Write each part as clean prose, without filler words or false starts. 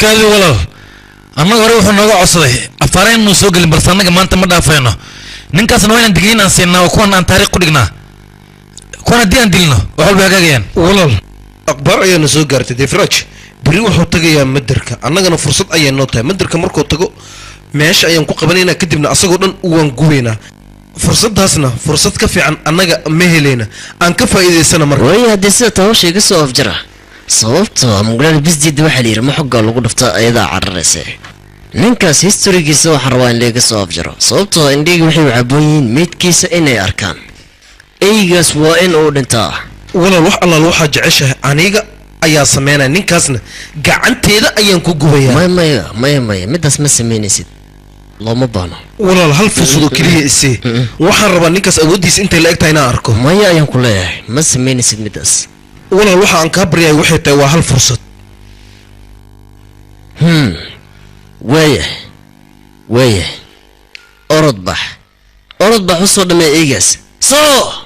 Kaadi walaal, annaga hore wuxuu nooga codsaday afaareen inuu soo gelin, balse annaga maanta ma dhaafayno. Ninkaasna waa inaan digniin aan siinaa oo kuwan aan taariikh ku dhignaa. Kuwan haddii aan dilno wax walba hagaagayaan. Walaal, akhbaar ayaana soo gaartay. Defraj berri wuxuu tagayaa madarka, annagana fursad ayay noo tahay. Madarka markuu tago meesha ayaan ku qabanaynaa, kadibna asagoo dhan waan gubaynaa. Fursaddaasna fursad ka fiican annaga ma helayna, aan ka faa'iidaysana marka. Waayo, haddii sida taawasha iga soo afjara, sababtoo muglaal bisdiida waxaa la yidhi ma xoggaa lagu dhufta ayadaa cararaysa. Ninkaas historigiisa waxaan rabaa in laiga soo afjaro, sababtoo indhihii waxay caboon yihiin meydkiisa inay arkaan. Eygaas waa in uu dhintaa. Walaal, wax allaal waxaa jeceshahay aniga ayaa sameynaya, ninkaasna gacanteeda ayaan ku gubayaa. Maya maya maya maya, midaas ma samaynaysid, looma baahno. Walaal, hal fursad oo keliya isii, waxaan rabaa ninkaas awooddiisa intay la eg tahay inaan arko. Maya ayaan ku leeyahay, ma samaynaysid midaas. Walaal, waxa aan kaa baryahay waxay tahay waa hal fursad. Waaya waaya, orod bax, orod bax, usoo dhamee eygaas soo.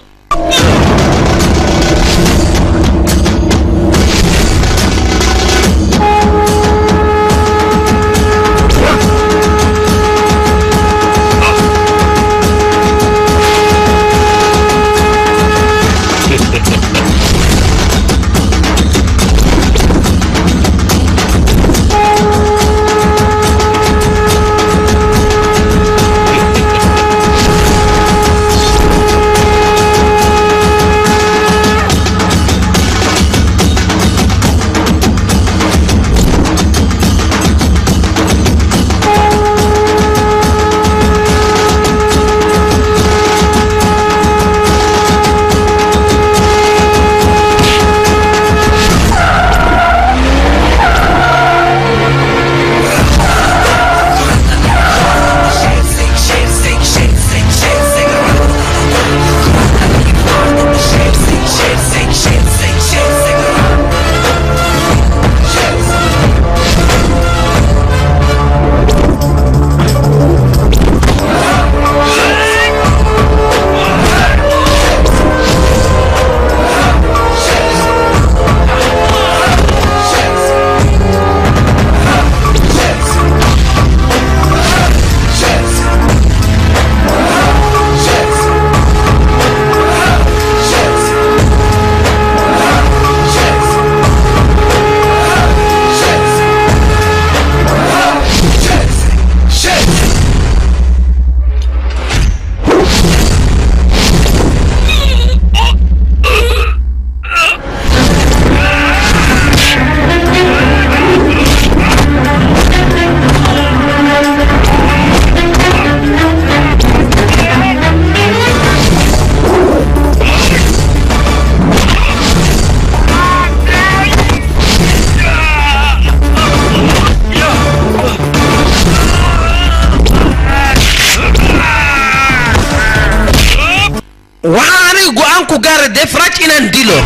Waxaan aniga go'aan ku gaaray Defraj inaan dilo.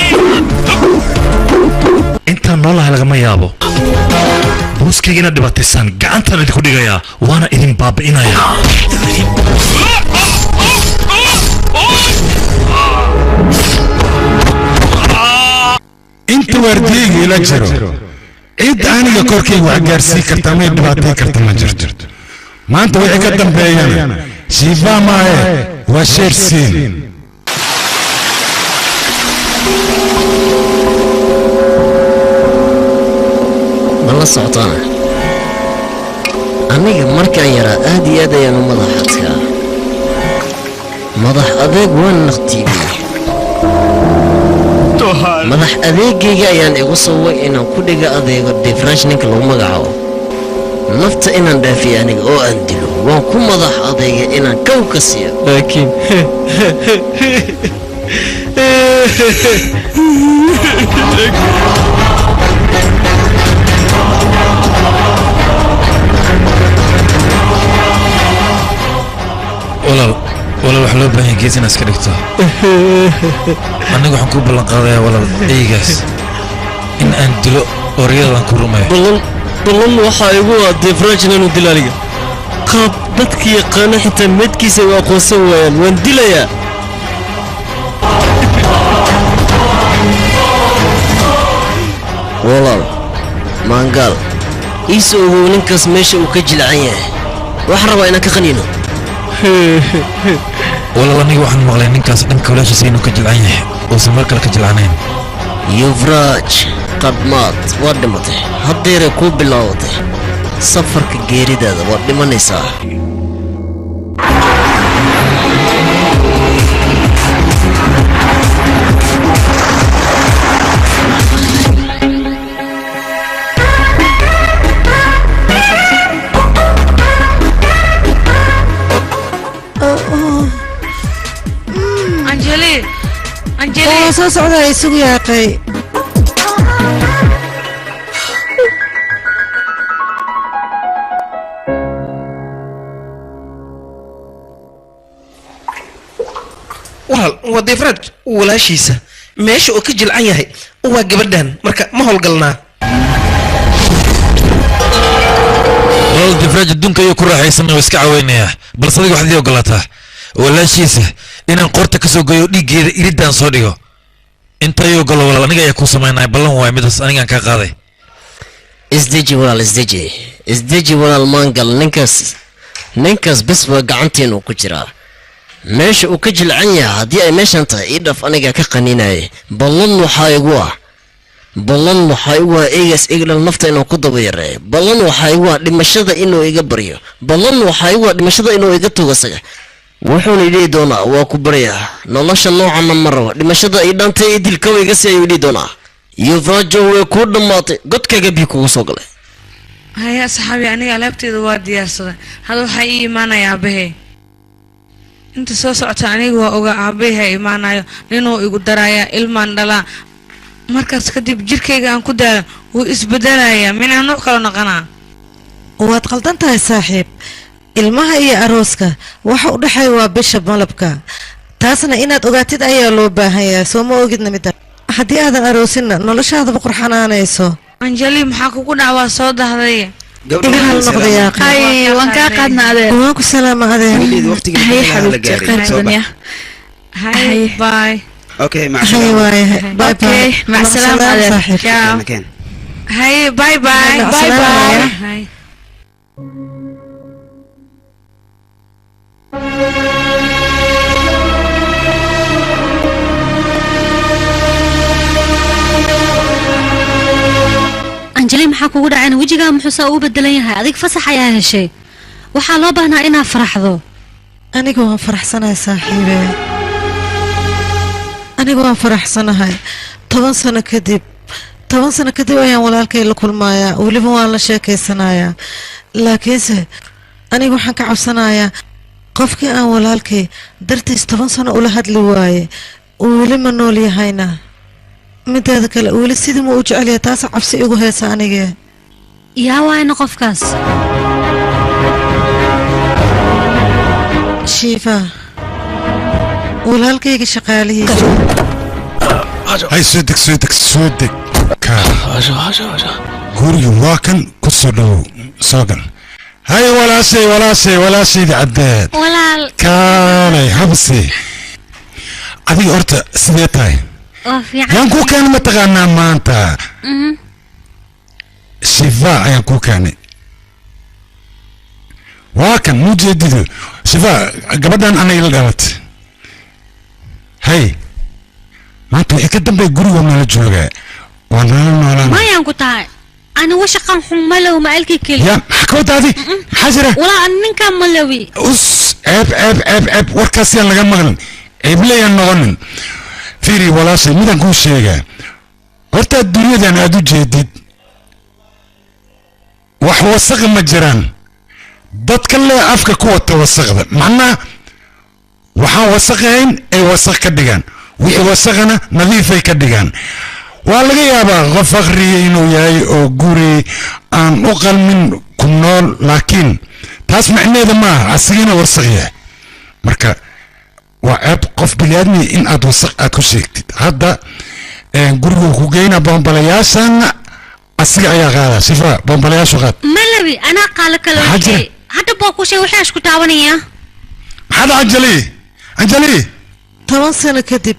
Intaan noolahay lagama yaabo booskayga inaad dhibaataysaan. Gacantaan idinku dhigayaa, waana idin baabi'inayaa. Inta waardiyeyga ila jiro, cid aniga korkayga wax gaarsii karta ama dhibaatay karta ma jirto. Maanta wixii ka dambeeyana Shiivaa maahe, waa Sheersiin. Ma la socotaana, aniga markaan yaraa aad iyo aad ayaan u madax adkaa, madax adeeg waan naqtiibiyey. Madax adeegayga ayaan igu saway inaan ku dhiga adeego Defrash ninka lagu magacaabo, nafta inaan dhaafiyo aniga oo aan dilo. Waan ku madax adeega inaan kow ka siiyo, laakiin Walaal, walaal, waxaa loo baahan yahay gees inaad iska dhigto. Aniga waxaan kuu ballan qaadayaa walaal, eygaas in aan dilo oo riyadaan ku rumeeyo. Ballan, ballan waxaa igu ah Defraj inaanu dilo aniga, qaab dadka yaqaana xitaa meedkiisa ay u aqoonsan waayaan waan dilayaa. Walaal maangaal, Iisoo ogow ninkaas meesha uu ka jilcan yahay. Waxaan rabaa inaan ka qaniino. Walaal, aniga waxaan maqlay ninkaas dhanka walaashiisa inuu ka jilcan yahay, uusan mar kale ka jilcanayn. Yuvraj qadhmaad, waad dhimatay. Haddeeray kuu bilaabatay safarka geeridaada, waad dhimanaysaa. Anjali, Anjali. Oo soo socda, isugu yaaqay. Walaal, waa Deefraad walaashiisa. Meesha uu ka jilcan yahay waa gabadhan. Marka ma howlgalnaa? Walaal, Difraaj adduunka ayuu ku raaxaysanaya oo iska caweynayaa, balse adiga waxaad ii ogolaataa walaashiisa inaan qoorta ka soo goyo, dhiiggeeda iridaan soo dhigo. Inta ii ogolo walaal, aniga ayaa kuu samaynaya. Ballan waay midaas anigaan kaa qaaday. Isdeji walaal, isdeji, isdeji walaal. Maangal ninkaas, ninkaas bes waa gacanteenu ku jiraa. Meesha uu ka jilcan yahay haddii ay meeshan tahay, ii dhaf, aniga ka qaninaya. Ballan waxaa igu ah, ballan waxaa igu ah eegaas igdhal nafta inuu ku daba yareeyo. Ballan waxaa igu ah dhimashada inuu iga baryo. Ballan waxaa igu ah dhimashada inuu iga tago. Isaga wuxuuna idhihi doonaa, waa ku baryaa, nolosha noocana ma rabo, dhimashada ii dhantay, ii dil, kawa iga si ayuu idhihi doonaa. Yufrajo, way kuu dhammaatay, godkaaga biyo kugu soo galay. Haya asxaabi, aniga alaabteeda waa diyaarsaday. Hadda waxaa ii imaanaya aabahey inta soo socota. Aniga waa oga aabahey ha imaanayo, ninuu igu darayaa, ilmaan dhalaa. Markaas kadib jirkayga aan ku daalo wuu isbedelayaa, minaa nuuc kalo noqonaa. Waad qaldan tahay saaxiib. Ilmaha iyo arooska waxa u dhexeeya waa bisha malabka. Taasna inaad ogaatid ayaa loo baahan yahay. Soo ma ogidna midda haddii aadan aroosinna noloshaadaba qurxanaanayso. Anjali, maxaa kugu dhac? Waa soo dahday. Iga hal noqda yaaqay. Hay, waan kaa qaadna adeer. Waan ku salaama adeer. Hay xabiibti, khayr badan ya. Hay, bye. Okay, مع hay السلامة. Waayahay, bye bye. Okay, مع السلامة adeer. Saaxiib. Ciao. مكان. Hay, bye bye. مع Bye السلامة. bye. Hay. Anjali, maxaa kugu dhaceen? Wejigaa muxuu saa ugu bedelan yahay? Adig fasax ayaa heshay, waxaa loo baahnaa inaad faraxdo. Aniga waan faraxsanahay saaxiibe, aniga waan faraxsanahay. 10 sano kadib, 10 sano kadib ayaan walaalkay la kulmayaa, weliba waan la sheekaysanayaa. Laakiinse aniga waxaan ka cabsanayaa qofkii aan walaalkay dartiis 10 sano ula hadli waaye uu weli ma nool yahayna. Mideeda kale, weli sidii ma u jecelyahay? Taasa cabsi igu haysa anige. Yaa waayna qofkaas? Shiifa, walaalkayga shaqaalihiisa. Hay, soo deg, soo deg, soo deg. Guriga waa kan, ku soo dhowow, soo gal. Hay walaashay, walaashay, walaashayda caddeed. Walaal. Kaalay habsi. Adiga horta sidee tahay? Waa fiican. Yaan kuu keenay mataqaanaa maanta? Shifa ayaan kuu keenay. Waa kan mujeedido Shifa, gabadhan ana ila dhalatay. Hay, maanta wixii ka dambeeya guriga nala joogaa, waa nala noolaan. Mayaan ku tahay ani washaqan xun malow ma alki keli. Ya, maxaa ka wadaadi? Maxaa jira? Walaa, ani ninkaan malawi. Us, ceeb, ceeb, ceeb, ceeb! Warkaas yaan laga maqlin, ceebleyaan noqonin. Fiiri walaashay, midaan kuu sheegaa horta, adduunyadan aad u jeedid wax wasaqa ma jiraan. Dadka lee afka ku wata wasaqda, macnaha waxaan wasaqahayn ay wasaq ka dhigaan, wixii wasaqana nadiifay ka dhigaan. Waa laga yaabaa qof faqriya inuu yahay oo guri aan u qalmin ku nool, laakiin taas macneeda maaha asigina wasaq yahay. Marka waa ceeb qof biniaadmi in aad wasaq aad ku sheegtid. Hadda gurigu ku geyna, boonbalayaashana asiga ayaa qaada. Shifa, boonbalayaashu qaad. Malawi anaa qaalo kale. Maxaa jira? Wixii hadda baa ku sheeg waxaa isku taabanaya. Maxaa dhaca, Anjali? Anjali! 10 sano kadib,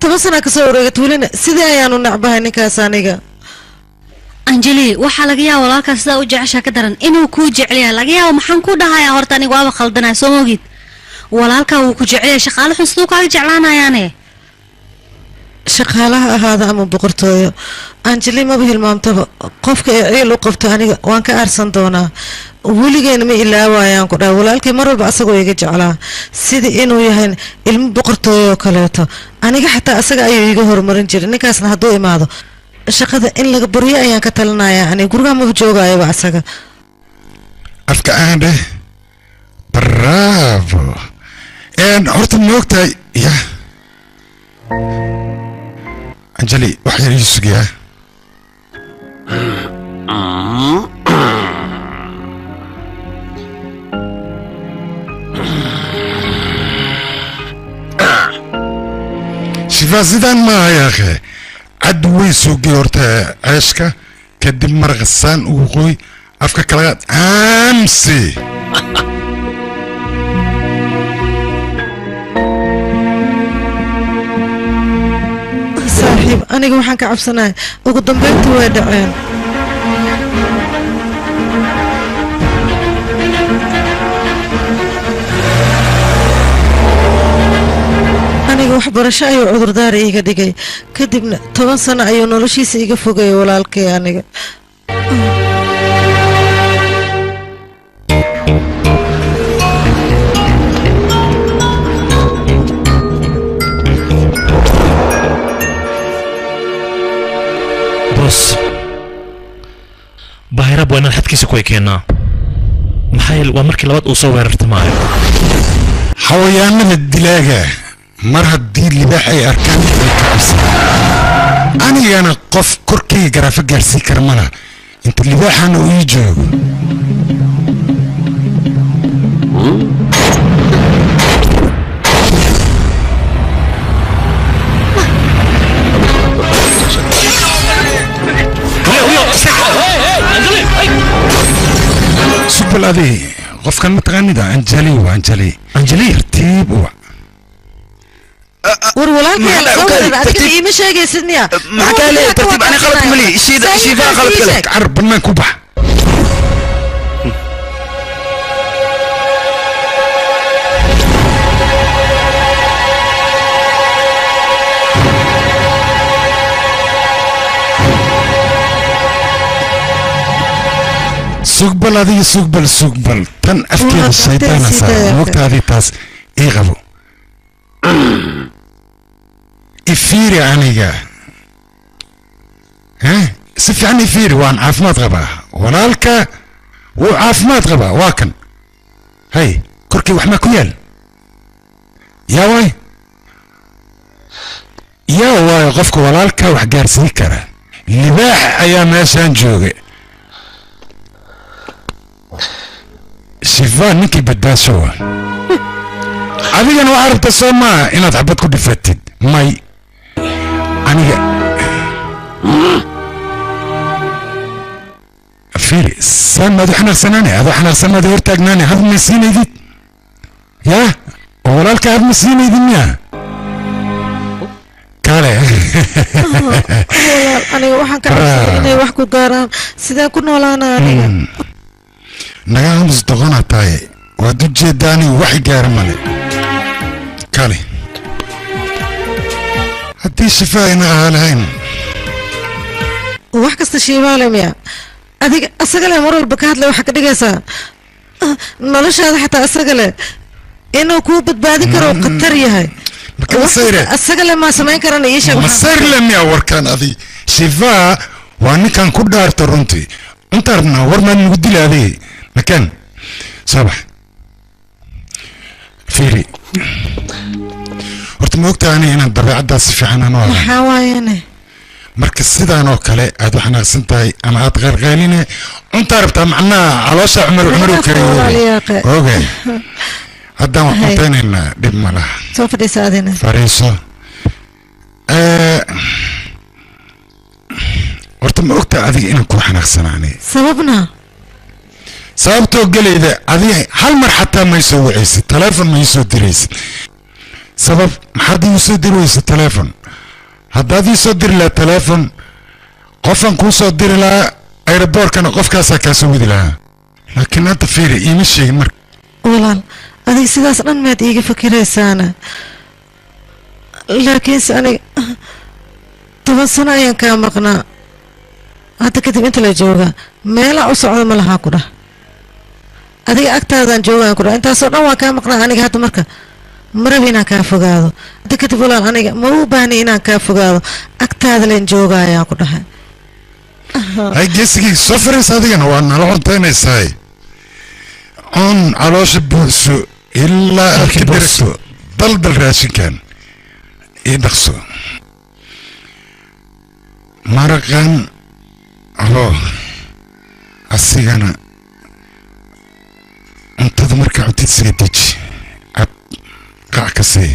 10 sana kasoo wareegat, welina sidii ayaanu necbahay ninkaas aniga. Anjali waxaa laga yaabaa walaalkaa sidaa u jeceshaa ka daran inuu kuu jecel yahay laga yaabo maxaan ku dhahayaa horta aniga waaba khaldanaya soo moogid walaalkaa wuu ku jecel yahay shaqaale xun siduu kaaga jeclaanayaane shaqaalaha ahaada ama boqortooyo Anjali maba hilmaamtaba qofka ee ciil u qabto aniga waan ka aarsan doonaa weligeena ma ilaawayaan ku dhahay walaalkay mar walba asagoo iga jeclaa sida inuu yahay ilmo boqortooyo oo kaleeto aniga xataa asaga ayuu iiga horumarin jiray ninkaasna hadduu imaado shaqada in laga baryo ayaan ka talinayaa aniga gurigaa maba joogayaba asaga afka aan dheh bravo horta ma ogtahay ya Anjali wax yar ii sugiyaa shifaa sidaan maaha yaa akhi cad weyn soo gey horta ceeshka kadib maraqa saan ugu qoy afka kala qaad aamsi saaxiib aniga waxaan ka cabsanahay ugu dambeyntii way dhaceen aniga waxbarasho ayuu cudurdaar iiga dhigay kadibna 10 sano ayuu noloshiisa iga fogayay walaalkay aniga boos baahirab waa inaan xadkiisa ku ekeenaa maxaa yeele waa markii labaad uu soo weerartamaayo xawayaanada dilaaga mar haddii libaax ay arkaan way ka cabsadaan anigana qof korkayga garaafo gaarsiin kara ma laha inta libaaxana uu ii joogo sugbal adi qofkan ma taqaanida Anjali waa Anjali Anjali tartiib u wac war walaalkay la soo weeraray adiga iima sheegaysid miya maxaa kaa leeyahay tartiib ani qalad kuma lihi shiifaa qalad kale carab bannaan ku bax sugbal adiga sugbal sugbal tan afkeeda shaydaana saaran moogtaadii taas ii qabo ifiiri aniga si fiican ifiiri waan caafimaad qabaa walaalka wuu caafimaad qabaa waa kan hay korkii wax maa ku yaal yaa waay yaa waayo qofka walaalka wax gaarsiin kara libaax ayaa meeshaan jooga shifaa ninkii badbaasho wa adigana waxaa rabta soo maaha inaad xabad ku dhifatid may aniga fiiri saan maad u xanaaqsanaane adoo xanaaqsan maad hortaagnaane had ma siinaydid yaa oo walaalka had ma siinaydid miya kale walaal aniga waxaan ka cabsaday inay wax ku gaaraan sidaan ku noolaana aniga naga aamus doqonaa tahay waad u jeeddaa anigu wax gaara male kale haddii shifaa ayna ahaa lahayn wax kasta shiibaale miya adiga asaga leh mar walba ka hadlay waxaa ka dhigaysaa noloshaada xataa asaga leh inuu kuu badbaadin karo khatar yahay asaga leh maa samayn karana ii sheeg masayrle miya warkaan adi shifaa waa ninkan ku dhaarta runtii inta rabnaa war maad nagu dila adiga makaan soo bax fiiri horta ma ogtahay aniga inaan dabeecaddaas si fiican aan u aqaan maxaa waayane marka sidaan oo kale aad u xanaaqsan tahay ama aad qaylqayline cuntaa rabtaa macnaha caloosha cumar cumar u kariyo ogay haddaan wax cuntaynaynaa dhib ma laha soo fadhiisa adina fariiso horta ma ogtahay adiga inaan kuu xanaaqsanaanay sababna sababtoo gelayda adiga hal mar xataa ma isoo wacaysid taleefon ma isoo diraysid sabab maxaad igu soo diri weysa taleefon haddaad ii soo diri lahaa taleefon qofaan kuu soo diri lahaa Aeroboorkana qofkaasaa kaa soo wadi lahaa, laakiin hadda fiiri iima sheegin marka. Walaal, adiga sidaas dhan maad iiga fakiraysaana, laakiinse aniga 10 sano ayaan kaa maqnaa. Hadda kadib inta la jooga meelaa u socda ma lahaa ku dhah. Adiga agtaadaan joogaan ku dhah, intaasoo dhan waan kaa maqnaa aniga. Hadda marka ma rabi inaan kaa fogaado hadda kadib walaal, aniga ma u baahni inaan kaa fogaado, agtaada leen joogayaan ku dhahay. Hay geesigii soo fariis, adigana waa nala cuntaynaysaay. Cun, caloosha buuxso ilaa aad ka dheragto. Daldal raashinkan ii dhaqso, maraqan hoo asigana cuntada markaa cuntid isaga deji, cab, qac ka sii.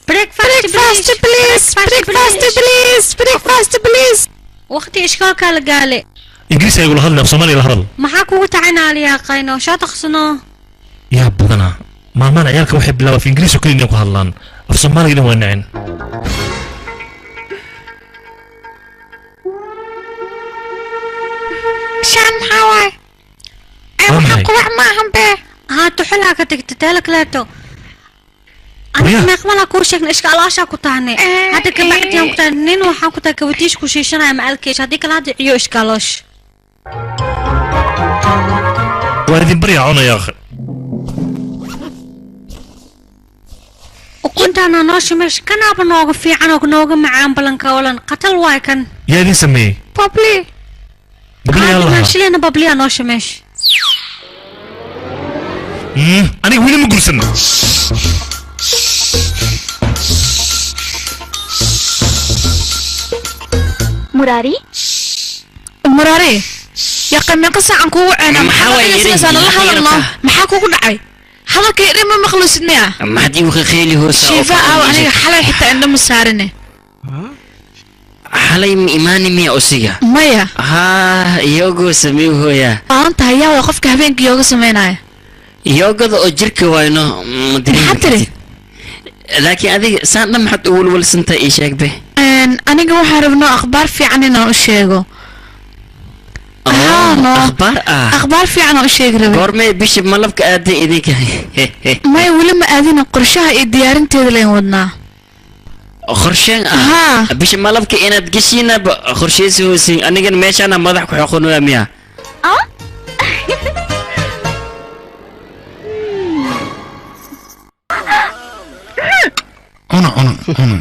Breakfast please, breakfast please, breakfast please. Waqti ishkaalkaa la gaale. Ingiriisi ay igula hadlay, af Soomaaliya la hadal. Maxaa kugu tacanaaliyaa qayno shaa taqsano? Yaa badanaa maalmahan ciyaalka waxay bilaabaan af Ingiriis oo keliya inay ku hadlaan, af Soomaaliga dhan waa nacin. Shan maxaa waay? Waa maxay? Qurac ma ahan bee. Haa, tuxulaa ka tagta teela kaleeto. Aniga meeqmalaa kuu sheegna ishka alaashaa ku tahnay hadda kabacdiaan ku tahay nin waxaan ku tahay kabatiish ku shiishanaya ma alkeesh haddii kale hadda ciyo ishkaaloosh. Waan idin baryaa, cunaya akhi. Ukuntaana noo shimesh kanaaba nooga fiican oo nooga macaan balanka olan qatal waay kan. Yaa idin sameeyey? Babli. Babli yaa lahaa. Shilena babliyaa noo shimesh. Aniga weli ma guursan. Muraari, Muraari, yaqa meeqa saacan kugu ceena? Maxaa waay maxaa yidhi? la hadalno? Maxaa kugu dhacay? Hadalkay dhan ma maqlusid miya? Maxaad igu qeeli hoosa? Shiifa aaw, aniga xalay xitaa indho ma saarine. Xalay ma imaani miya usiga? Maya. Haa, iyagoo sameey hooya. Baalan tahay, yaa waa qofka habeenkii yooga sameynaya? Yoogada oo jirka wayno ma dareemi Maxaad tiri? kartid. Laakiin adiga saan dhan maxaad u walwalsantahay, ii sheeg be. Aniga waxaan rabnoo akhbaar fiican inaan u sheego. Haa, no. Akhbaar ah? Akhbaar fiican aan u sheegi rabay. Goormee bishii malabka aaday idinka? Maya, weli ma aadina, qorshaha iyo diyaarinteeda layn wadnaa. Qorsheen ah bisha malabka inaad geshiinaba qorsheysi hoosin, anigana meeshaana madax ku xoqonaya miya? Cuna, cuna, cuna.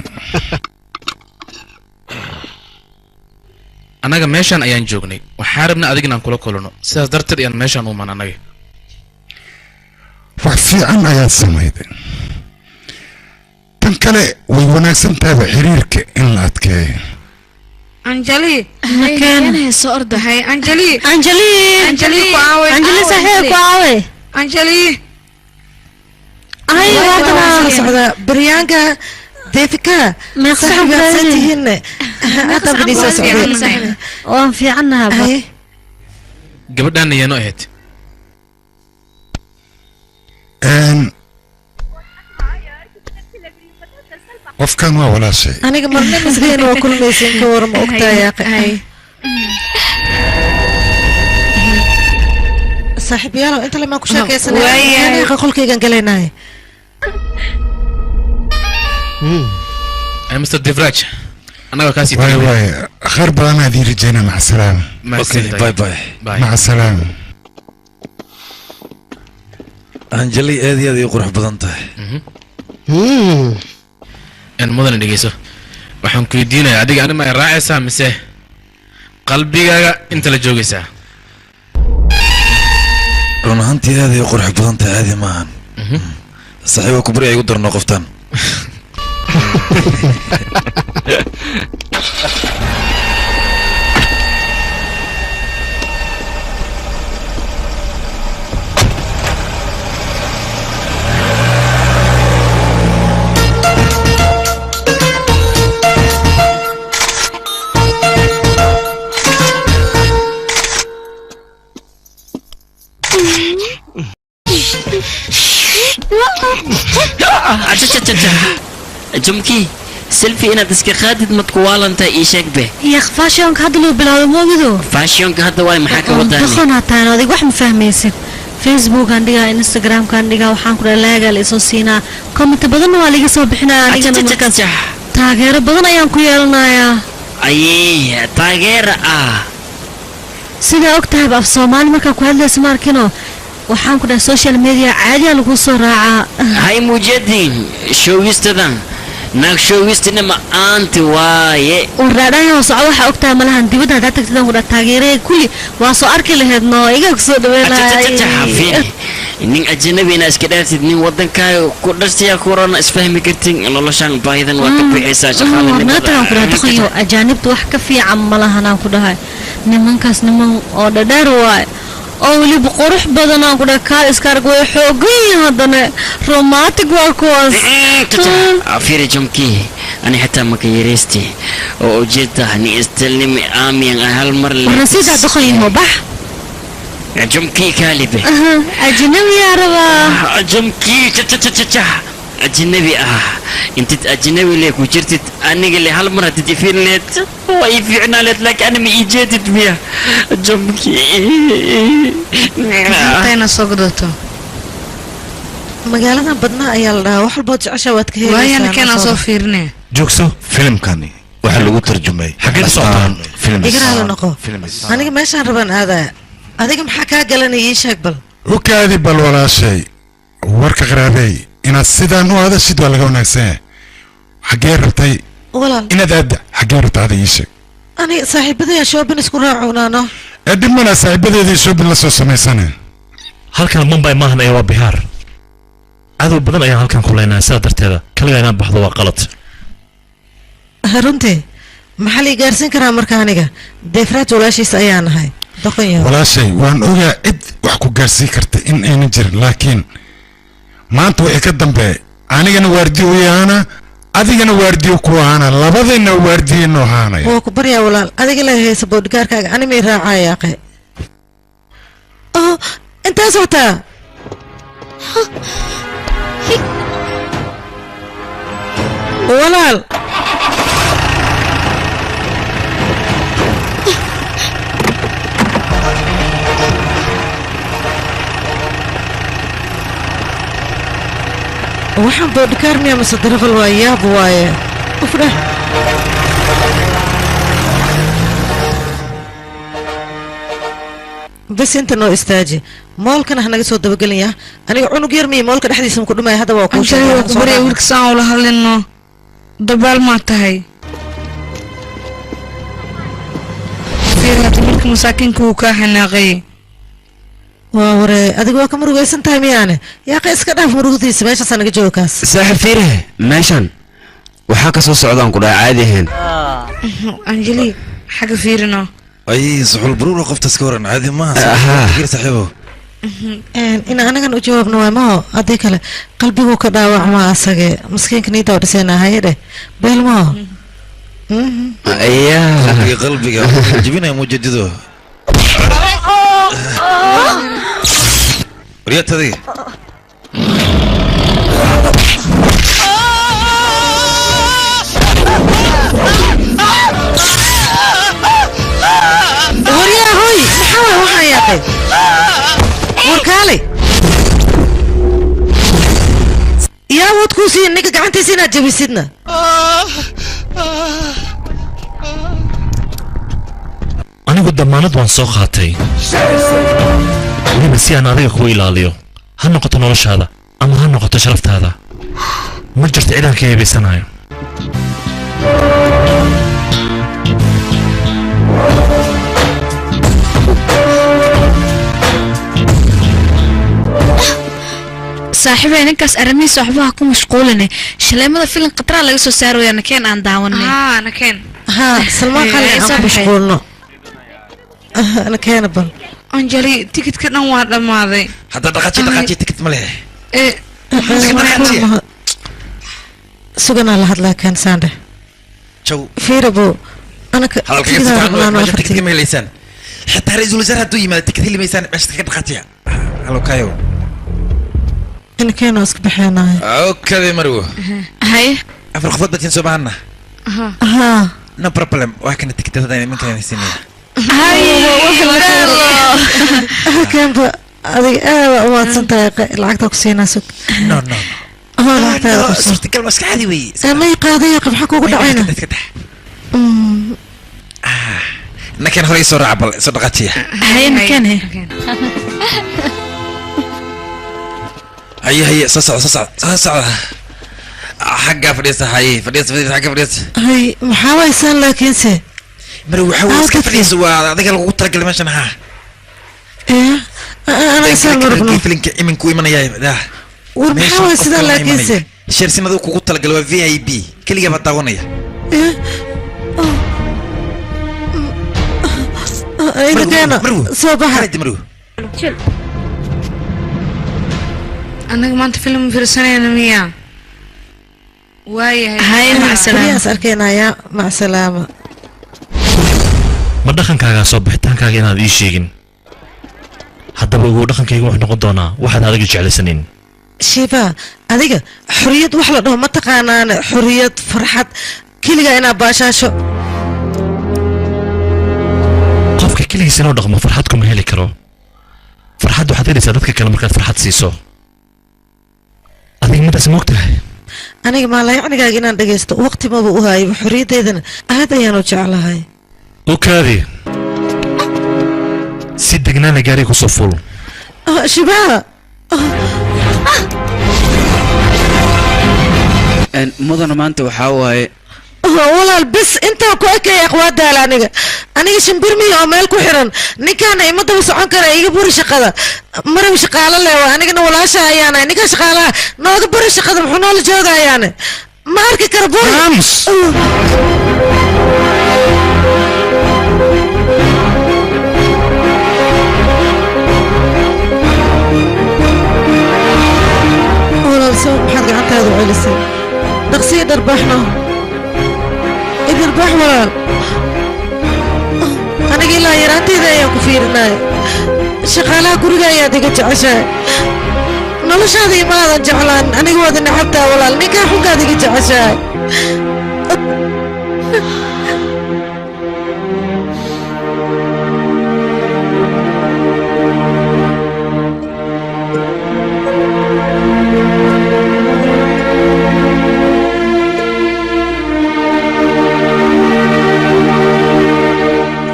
Annaga meeshaan ayaan joognay, waxaan rabnaa adig inaan kula kulano, sidaas darteed ayaan meeshaan u iman annaga. Wax fiican ayaad samayday. Tan kale way wanaagsan tahayba xiriirka in la adkeeyo. Anjali. Makeen soo orda. Hay Anjali. Anjali. Anjali ku aaway. Anjali saaxiib ku aaway. Anjali. Ay, waa socdaa baryaanka Deefika. Meeqa saxan saaxiibaad baa tihiin? Hadda bani soo socday. Waan fiicannaha. Gabadhaan ayaanoo ahayd. Qofkan waa walaashay. Aniga marna misliin waa kulmaysin, ka warma ogtaa yaaqe? Saaxiibyaalow, inta lamaan ku sheekaysanaya, qolkaygan galaynaaye. Ay, Mr. Devraj, annaga kaasii. Waay waay, khayr badan aad ii rajaynaa. Maca salaama. Okay, bye bye. Maca salaama. Anjali aad iyo aad ay u qurux badan tahay. En mudane, dhegeyso, waxaan ku weydiinayaa adiga, ani ma raacaysaa mise qalbigaaga inta la joogaysaa? Run ahaantii aad ay u qurux badan tahay, caadi maahan. Saaxiiba ku bari ay igu darno qoftan. Achachachacha, jumki Selfie inaad iska qaadid madkuwaalanta ii sheeg be. Yaaq fashionka hadda loo bilaawdo moogido. Fashionka hadda waay maxaa ka wadaani? Dhaqan hataan adig wax ma fahmaysid. Facebook-aan dhigaa, Instagram-kaan dhigaa, waxaan ku dhahay laagaa la isoo siinaa. Comment badanna waa liiga soo bixinaya anigana markaas. Taageero badan ayaan ku yeelanayaa. Ayee, taageero ah. Sidaa og tahay af Soomaali markaa ku hadlaysa ma arkino. Waxaan ku dhahay social media caadiyaa lagu soo raacaa. Hay mujadin, shoogistadan. Naag shoogistina ma aanti waaye. Waraadhayo soco waxa og tahay malahan dibadda haddaad tagtid aan ku dhahay taageeraya kulli waa soo arki lahayd noo iga ku soo dhaweynaya. Nin ajnabi ina iska dhaaftid nin wadankaaga ku dhashtaya ku rana isfahmi kartin noloshan baahidan waa ka bixaysaa shaqaalanimada. Naagtaan ku dhahay dhaqanyo ajaanibta wax ka fiican malahan aan ku dhahay. Nimankaas niman oo dhadheer waaye. Oo weliba qurux badan aan ku dhahay kaal iska arag way xoogan yihiin haddana romantic waa kuwaas. Fiiri jomkii ani xitaa maka yareysti oo ujeeda ni istilnimi aamiyan ah hal mar le. Warna sidaa dhaqan yaho bax. Jomkii kaalibe. Ajnabi yaa rabaa. Jomkii cha ajnabi ah intid ajnabi le ku jirtid aniga le hal mar hadid ifiin leed waa ii fiicnaa leed laakiin ani ma ii jeedid miya jomkii. Intayna soo gadato. Magaaladan badnaa ayaa la dhahaa wax walbood jeceshaa waad ka helaysaa. Waayana keenaa soo fiirinaya. Joogso. Filimkani waxaa lagu tarjumay. Xageed socotaa? Igaraala noqo. Aniga meeshaan rabaan aadaya. Adiga maxaa kaa galanaya ii sheeg bal. U kaadi bal walaashay. Warka qaraabey inaad sidaan u hadashid waa laga wanaagsan yahay. Xaggee rabtay? Walaal. Inaad aadda xaggee rabta aada ii sheeg. Ani saaxiibadaya shopping isku raacunaano. Ee dhib mana saaxiibadeedii shopping la soo samaysanay. Halkan Mumbai maahan ee waa Bihaar. Cadow badan ayaan halkan ku leenahay sidaa darteeda kaligaa inaan baxdo waa qalad. Runtii maxaa la ii gaarsiin karaa marka aniga? Deefraaj walaashiis ayaan ahay. Doqon yahow. Walaashay waan ogaa cid wax ku gaarsiin karta in aynan jirin laakiin maanta wixii ka dambeeya anigana waardiyo u yahaana adigana waardiyo ku ahaana labadayna waardiyo ahaanaya. Waa ku baryaa walaal adiga la haysa boodhgaarkaaga ani may raacaya aqe. Oh intaa socotaa. Walaal. Waxaan boodhkaar miyaa mise darafal waa yaab waaye. Ufdheh. Bas inta noo istaaji. Moolkana ha naga soo dabagelin yaa. Aniga cunug yar miya moolka dhexdiisa ma ku dhumaya hadda waa kuu sheegay. Waa ku barya wiilka saan ula hadlino. Dabaal maa tahay. Fiir hadda wiilka masaakiinka wuu kaa xanaaqay. Waa waree adiga waa ka murugaysan tahay miyaane? Yaaqa iska dhaaf murugdiisa meeshaas naga joogo kaas. Saaxiib fiire meeshan waxaa ka soo socdaan ku dhahay caadi ahayn. Anjali xagga fiirino. Ay suxul baruur qoftaas ka waran caadi maaha saaxiib saaxiibo. In anagan u jawaabno waay maho haddii kale qalbigu ka dhaawacmaa asage maskiinka niida oo dhisayna haye dheh beel maho. Qalbiga qalbiga jibinaya mujadido. Waryaad adiga. Waryaa hoy maxaa waay waxaan yaaqay? War kaalay. Yaa awood kuu siiya ninka gacantiisa inaad jabisidna. Anigu damaanad waan soo qaatay. Weliba si aan adiga kuu ilaaliyo ha noqoto noloshaada ama ha noqoto sharaftaada ma jirto cid aan ka eebaysanayo. Saaxiibay ninkaas arrimihiisa waxba ha ku mashquuline. Shaleemada filim khataraa laga soo saaraya nakeen aan daawanay. Haa nakeen. Haa Salmaan Khan aan ku mashquulno. Nakeena bal. Anjali tikidka dhan waa dhammaaday. Hadda dhaqaaji dhaqaaji tikid ma leh. Suganaa la hadlaa kan saandhe. Jaw. Fiirabo anaka hadalka tikidka ma helaysaan. Xitaa ra'iisul wasaare hadduu yimaado tikid heli maysaan meesha ka dhaqaajiya. Halo kayo. Inkeena iska bixinaay. Okay marwo. Hay. Afar qofood batiin soo baahana. Haa. No problem, waa kana tikidhada nimankan siinaya. Halkanba adiga aad waa u mahadsan tahay, lacagta ku siinaa sug. No no. Haa, lacagtaada qabso. Suurtagal ma iska caadi weeye. May qaadaya, maxaa kuugu dhacayna? Nakan hore soo raaca, bal soo dhaqaajiya. Haye nakeen he. Haye haye, soo socda soo socda soo socda. Xaggaa fadhiista, haye fadhiista fadhiista, xagga fadhiista. Hay, maxaa waysaan laakiinse? Mar waxa weeye iska fadhiisa, waa adiga lagugu talagalay meeshan haa. Ee, anaga saan ma rabno. Filinka iminku imanaya dah. War maxaa waay sidaa laakiinse? Sheersin adigu kugu talagalay, waa VIP, keligaa baa daawanaya. Ina keena soo baxa. Annaga maanta film fiirsanayna miyaa? Waayahay. Haye, macsalaama. Beriyaas arkeenayaa, macsalaama. Ma dhaqankaagaa soo bixitaankaaga inaad ii sheegin? Haddaba ugu dhaqankayga wuxuu noqon doonaa waxaad adiga jeclaysanin. Shiiba, adiga xorriyad wax la dhaho ma taqaanaane, xorriyad farxad keligaa inaad baashaasho. Qofka keligiis inuu dhaqmo farxad kuma heli karo. Farxad waxaad helaysaa dadka kale markaad farxad siiso. Adiga midaas ma ogtahay? Aniga maalayacnigaaga inaan dhagaysto waqti maba u hayo, xorriyaddeydana aad ayaan u jeclahay. U kaadi, si degnaana gaariga kusoo fuul. Shibaha. Mudana, maanta waxaa waaye Walaal, bis intaa ku ekaya, waa daala aniga. Aniga shimbir miya oo meel ku xiran? Ninkaana ima daba socon kara. Iga buri shaqada, marab shaqaalo leh waa anigana walaasha ayaana. Ninka shaqaalaha nooga buri shaqada, muxuu noola joogayaane? Ma arki kara, buri. Aamus. Walaal, soo maxaad gacantaada u celisay? Dhaqsiya dharbaaxno, idarbaax walaal. Aniga ilaa yaraanteyda ayaan ku fiirinaya, shaqaalaha guriga ayaad iga jeceshahay, noloshaada imaadan jeclaan. Aniga waad inacabtaa walaal, ninkaa xunkaad iga jeceshahay.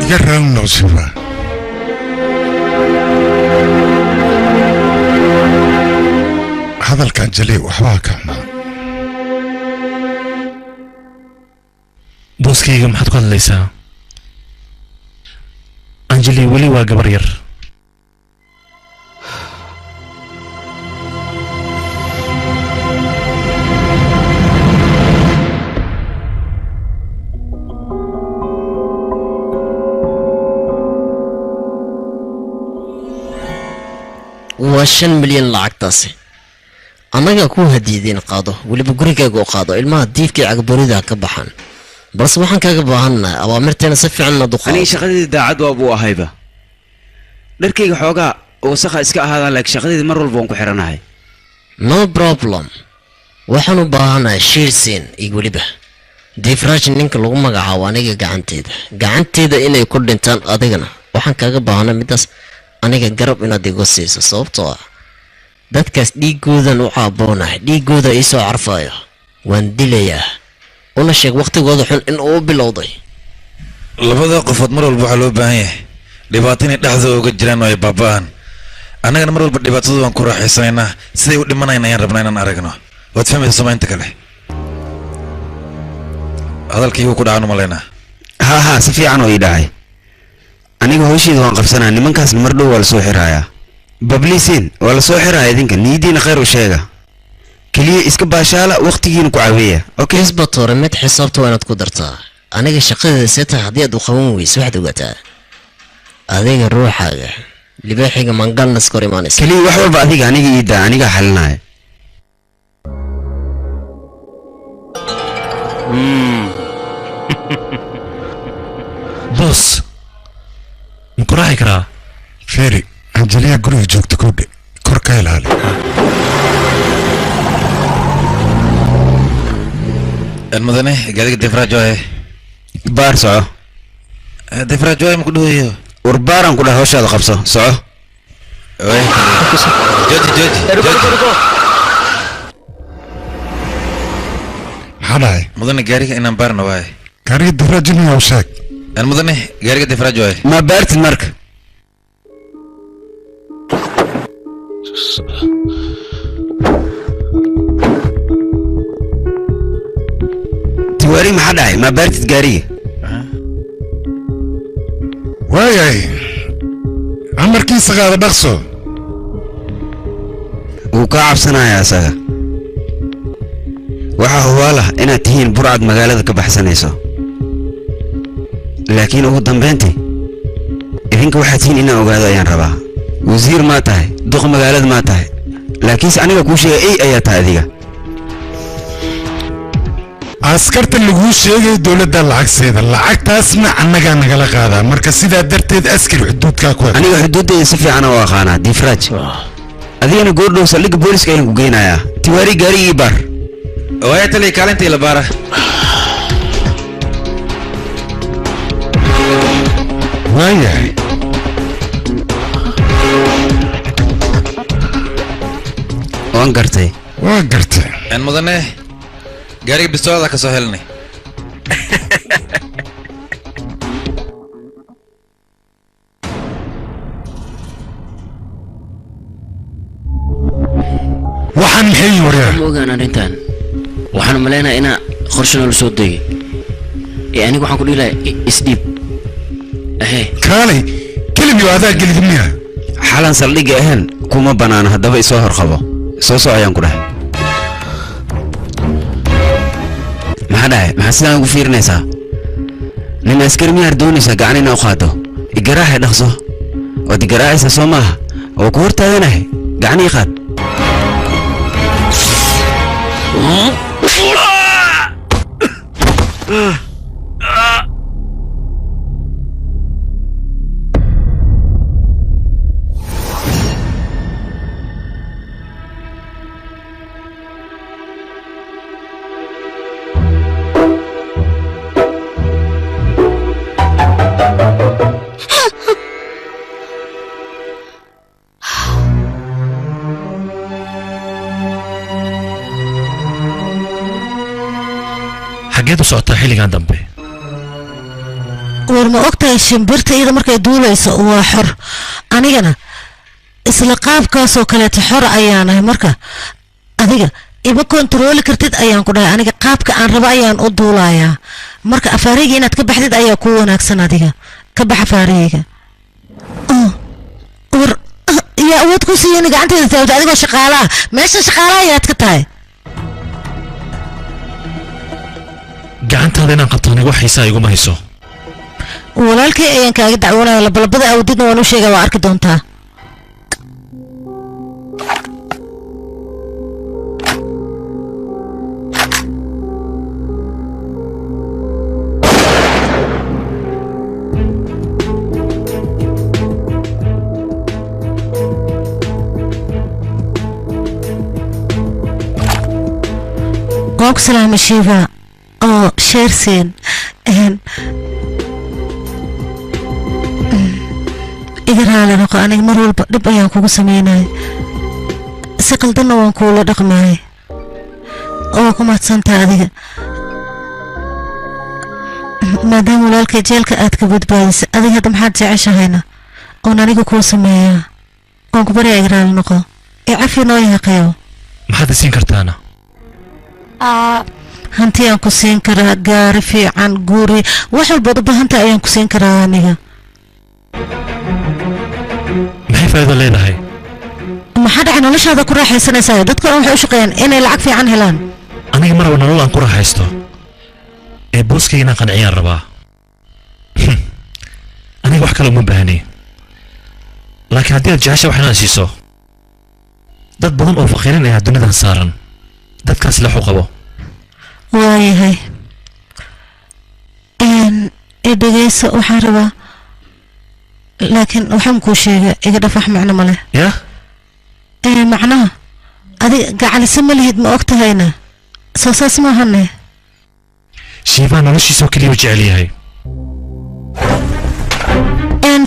Iga raali noqo, Shiva. Hadalkan jaley waxbaa ka xumaa. Booskayga, maxaad ku hadlaysaa? Anjeli weli waa gabar yar. Waa 5 milyan lacagtaasi annagaa kuu hadiideen. Qaado, weliba gurigaaga u qaado, ilmaha diifkii cagborida ka baxaan. Balse waxaan kaaga baahannahay awaamirteena si fiican inaad u Aniga qaadato. Shaqadeedii daacad waa buu ahayba. Dharkayga xoogaa wasakha iska ahaadaan, laakiin shaqadeedii mar walba waan ku xiranahay. No problem. Waxaan u baahanahay Shiirsin iyo weliba Difraj, ninka lagu magacaabo, aniga gacanteeda inay ku dhintaan. Adigana waxaan kaaga baahanay midaas, aniga garab inaad igu siiso, sababtoo ah dadkaas dhiigoodan u caaboonahay, dhiigooda iisoo carfayo, waan dilayaa. Una sheeg waqtigooda xun in uu bilowday. Labada qofood mar walba waxaa loo baahan yahay dhibaato inay dhexdooda uga jiraan oo ay baaba'aan. Annagana mar walba dhibaatadu waan ku raaxaysanaynaa, siday u dhimanayna ayaan rabnaa inaan aragno. Waad fahmaysa soma? Inta kale hadalkaygu ku dhacan umalaynaa. Ha, si fiican oo ii dhacay. Aniga hawsheeda waan qabsanaa, nimankaasna mar dhow waa lasoo xirayaa. Babliisiin waa lasoo xirayaa. Idinka niyadiina khayr u sheega, keliya iska baashaala, waqtigiina ku caweeya, okay? Isbatore, mid xisaabta waa inaad ku dartaa. Aniga shaqadeeda see tahay haddii aad u qaban weyso, waxaad ogaataa adiga ruuxaaga libaaxiga mangalnas kor imaanaysa. Keliya wax walba adiga aniga ii daa, anigaa xalinaya. Boos, ma ku raaci karaa? Feeri, Anjaliya guriga joogta kowdhe, kor ka ilaali. Mudane gaariga Devraj waaye. Baar soco. Devraj waaye ma ku dhawayo? War baaraan ku dhahay, hawshaada qabso, soco. Jooji jooji. Maxaa dhacay? Mudane gaariga inaan baarno waaye. Gaariga Devraj inuu u sheeg. Mudane gaariga Devraj waaye. Ma baartid marka? Tiwaari maxaa dhacay? Ma baartid gaariga? Waayahay, amarkiisa qaada dhaqso. Wuu kaa cabsanayaa asaga. Waxaa hubaal ah inaad tihiin burcad magaalada ka baxsanayso, laakiin ugu dambayntii idinka waxaad tihiin inaan ogaado ayaan rabaa. Wasiir maa tahay, duq magaalada maa tahay, laakiinse aniga kuu sheegay ey ayaa tahay adiga. Askarta laguu sheegay dowladda lacagseeda, lacagtaasna annagaa nagala qaadaa, marka sidaa darteed askari xuduudkaa ku aniga xuduuddayda si fiican u aqaanaa Devraj. Adigana goordhow saldhigga booliska ayaan ku geynayaa. Tiwaari gaarigii baar. Waaya taliya, kaalintii la baara. Waayahay, waan gartay. Waa gartay. Mudane gaariga bistoolada ka soo helnay. Waxaan maxay waryaa? Ma ogaan arrintan. Waxaan u maleynayaa inaa qorshe noola soo degay. Ee aniga waxaan ku dhihi lahaa isdhiib. Ahee. Kaalay kelimiyo adaa gelid miya? Xalan saldhigga ahayn kuma bannaano, haddaba isoo horqabo. Soo soco ayaan ku dhahay. Maxaa dhahay? Maxaa sidaan ugu fiirinaysaa? Nin askari miyaad doonaysaa gacan inaa u qaado? Igaraaxay dhaqso. Waad igaraacaysaa soo maaha? Oo ku hortaaganahay, gacan ii qaad. Xaggeed u socotaa xilligan dambe? War ma ogtahay shimbirta iyada markay duulayso waa xor, anigana isla qaabkaasoo kaleeto xor ayaanahay. Marka adiga ima kontarooli kartid ayaan ku dhahay, aniga qaabka aan rabo ayaan u duulayaa. Marka afaareyga inaad ka baxdid ayaa kuu wanaagsan, adiga ka bax afaareyga. War yaa awood ku siiya in gacanteeda taabto adigoo shaqaala ah? Meesha shaqaala ayaad ka tahay. Gacantaada inaan qabto aniga wax xiisaa iguma hayso. Walaalkay ayaan kaaga dacwoonaya, labalabada awdidna waan u sheegaa, waa arki doontaa. Waan ku salaamay Shiiva oo sheersiin. Iga raali noqo, aniga mar walba dhib ayaan kugu sameynay, si qaldanna waan kuula dhaqmayay. Oo ku mahadsantaha adiga, maadaama walaalkay jeelka aad ka badbaadisay. Adiga hadda maxaad jeceshahayna oon aniga kuu sameeyaa? Waan ku baryaa, iga raali noqo ee cafi noo yaaqeyo. Maxaad isiin kartaana? Hanti aan ku siin karaa, gaari fiican, guri, wax walbaad u baahantahay ayaan ku siin karaa aniga. Maxay faa'iido leedahay? Maxaa dhacay? Noloshaada ku raaxaysanaysaa, dadka dhan waxay u shaqeeyaan inay lacag fiican helaan. Aniga maraba nolol aan ku raaxaysto, ee booskayga inaan qanciyaan rabaa. Aniga wax kale uma baahni, laakiin haddii aad jecesha wax inaad siiso dad badan oo faqiirin ayaa dunidan saaran, dadkaas lex u qabo. Waayahay, i dhegeyso, waxaan rabaa, laakiin waxaan kuu sheegay iga dhaf, wax macno ma leh. Yah. Ee macnaha adiga gacalise ma lihid, ma og tahayna? Soo saas maahane. Shiivaa noloshiisa oo keliya u jecel yahay.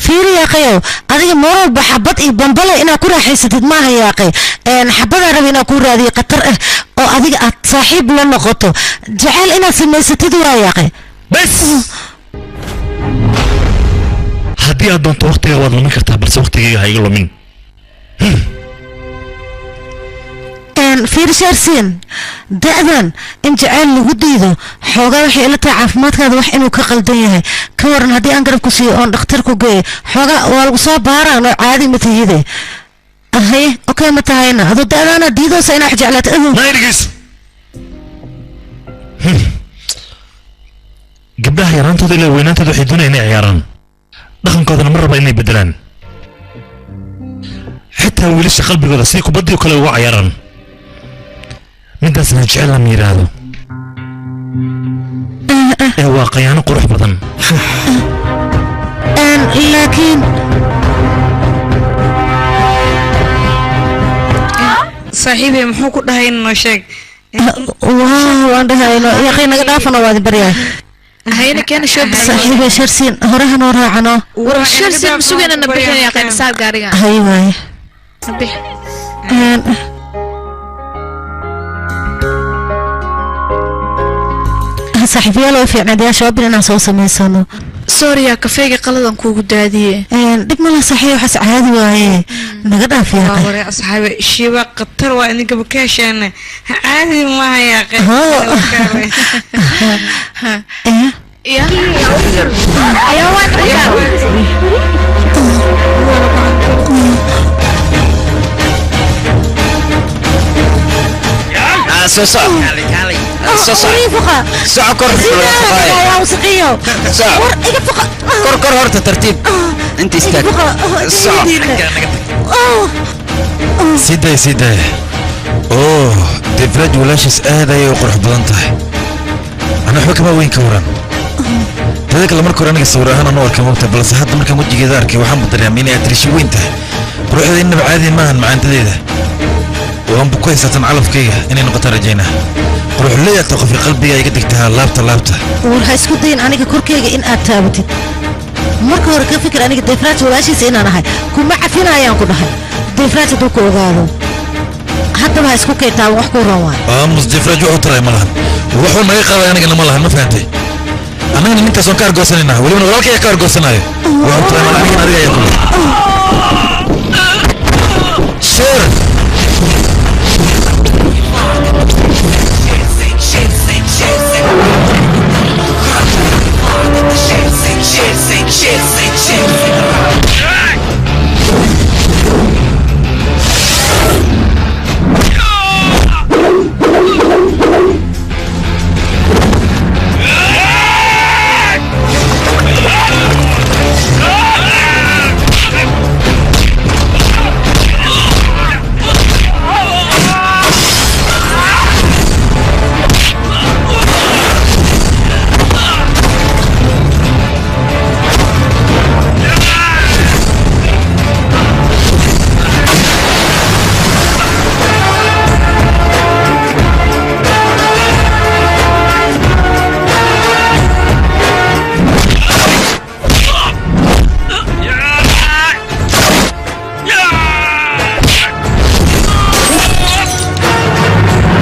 Fiiri yaaqayow, adiga mar walba xabad iyo bambale inaad ku raaxaysatid maaha yaaqay. Xabadaa raba inaa kuu raadiyo khatar ah oo adiga aad saaxiib la noqoto, jecel inaad samaysatid waa yaaqay. Bes, haddii aad doonto waqtiga waad lumin kartaa, balse waqtigayga ha iga lumin. Fiiri Shaarsiin, da'dan in jacayl lagu diido xoogaa waxay ila tahay caafimaadkaada wax inuu ka qaldan yahay. Ka waran haddii aan garab ku siiyo oon dhakhtar ku geeyo? Xoogaa waa lagu soo baaraan oo caadi ma tihide. Haye, okay, ma tahayna adoo da'daana diidoosa inaa wax jeclaato adow. Nayrigis gabdhaha yaraantooda ilaa weynaantooda waxay doonayaan inay ciyaaraan, dhaqankoodana ma raba inay bedelaan. Xitaa wiilasha qalbigooda si kubaddii oo kale uga ciyaaraan, midaasna jecel lama yidhaahdo ee waa qayaano qurux badan. Laakiin saaxiibey, muxuu ku dhahay? Noo sheeg. Waa waan dhahayno yaqay, naga dhaafano, waad baryahay. Hayna keena shoobis. Saaxiibey Sharsiin, hore hanoo raacano. War Sharsiin sugayna, na bixin yaaqay, saar gaariga. Hay waaye. Bix. Saaxiibayaal oo fiicnayd yaa shoobin inaan soo samaysano. Sorry yaa, kafeega qaladan kuugu daadiye. Dhib ma laha saaxiib, waxaas caadi waaye, naga dhaaf yaaqay. Ware asxaabe, Shiiba khatar waa, idinkaba ka hesheene, caadi maaha yaaqe. Ya ayaa waa. Soo soco, soo soco, soco kor. Wasiqiyo. Soco. War iga fuqa. Kor, kor, horta tartiib inta istaag, soco. Sii daaya, sii daaya. Oh, Defraj walaashiis aad ayay u qurux badan tahay. Ana waxba kama weyn ka waran tada kale. Marka hore aniga sawir ahaan aan u arkay mugta, balse hadda markaan wejigeeda arkay waxaan dareemay inay atrisho weyn tahay. Quruxda innaba caadi maahan, macaantadeeda waanba ku haysatan. Calafkayga inay noqotaan rajaynaa. Quruxleeyaata qofka qalbiga iga degtaa laabta laabta. War ha isku dayin aniga korkayga in aad taabatid. Marka hore ka fikir aniga Defraaj walaashiisa inaan ahay. Kuma cafinayaan ku dhahay Defraaj hadduu ku ogaado. Haddaba ha isku kaytaaban, wax ku ran waay. Aamus, Defraaj wuxuu taray ma lahan, wuxuu naga qaaday anigana ma lahan. Ma fahantay? Annagana ninkaas waan ka argoosanaynaa, welibana walaalkay ayaa ka argoosanayo. Wuxuu taray ma lahan, anigana adiga ayaa ku leh. Sheer.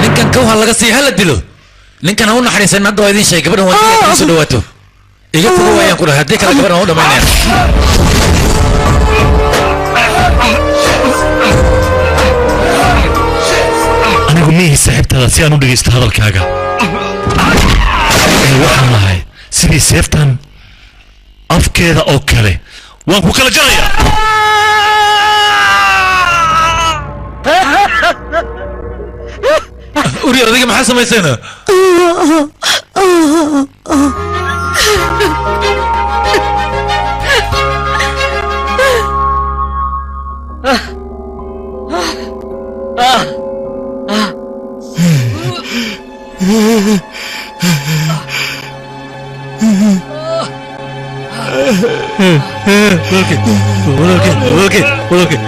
Ninkan kawha laga sii, hala dilo ninkan, ha u naxariisan. Hadda waa idin sheegay, gabadhan waa inaad soo dhawaato. Iga fogo waayaan ku dhahay, haddii kale gabadhan waa u dhamaynaya. Anigu miihi saaxiibtaada si aan u dhegaysto hadalkaaga ee waxaan lahay sidii seeftan afkeeda oo kale waan ku kala jarayaa. Uri, adiga maxaa samaysayna? Walaalkay, walaalkay, walaalkay, walaalkay.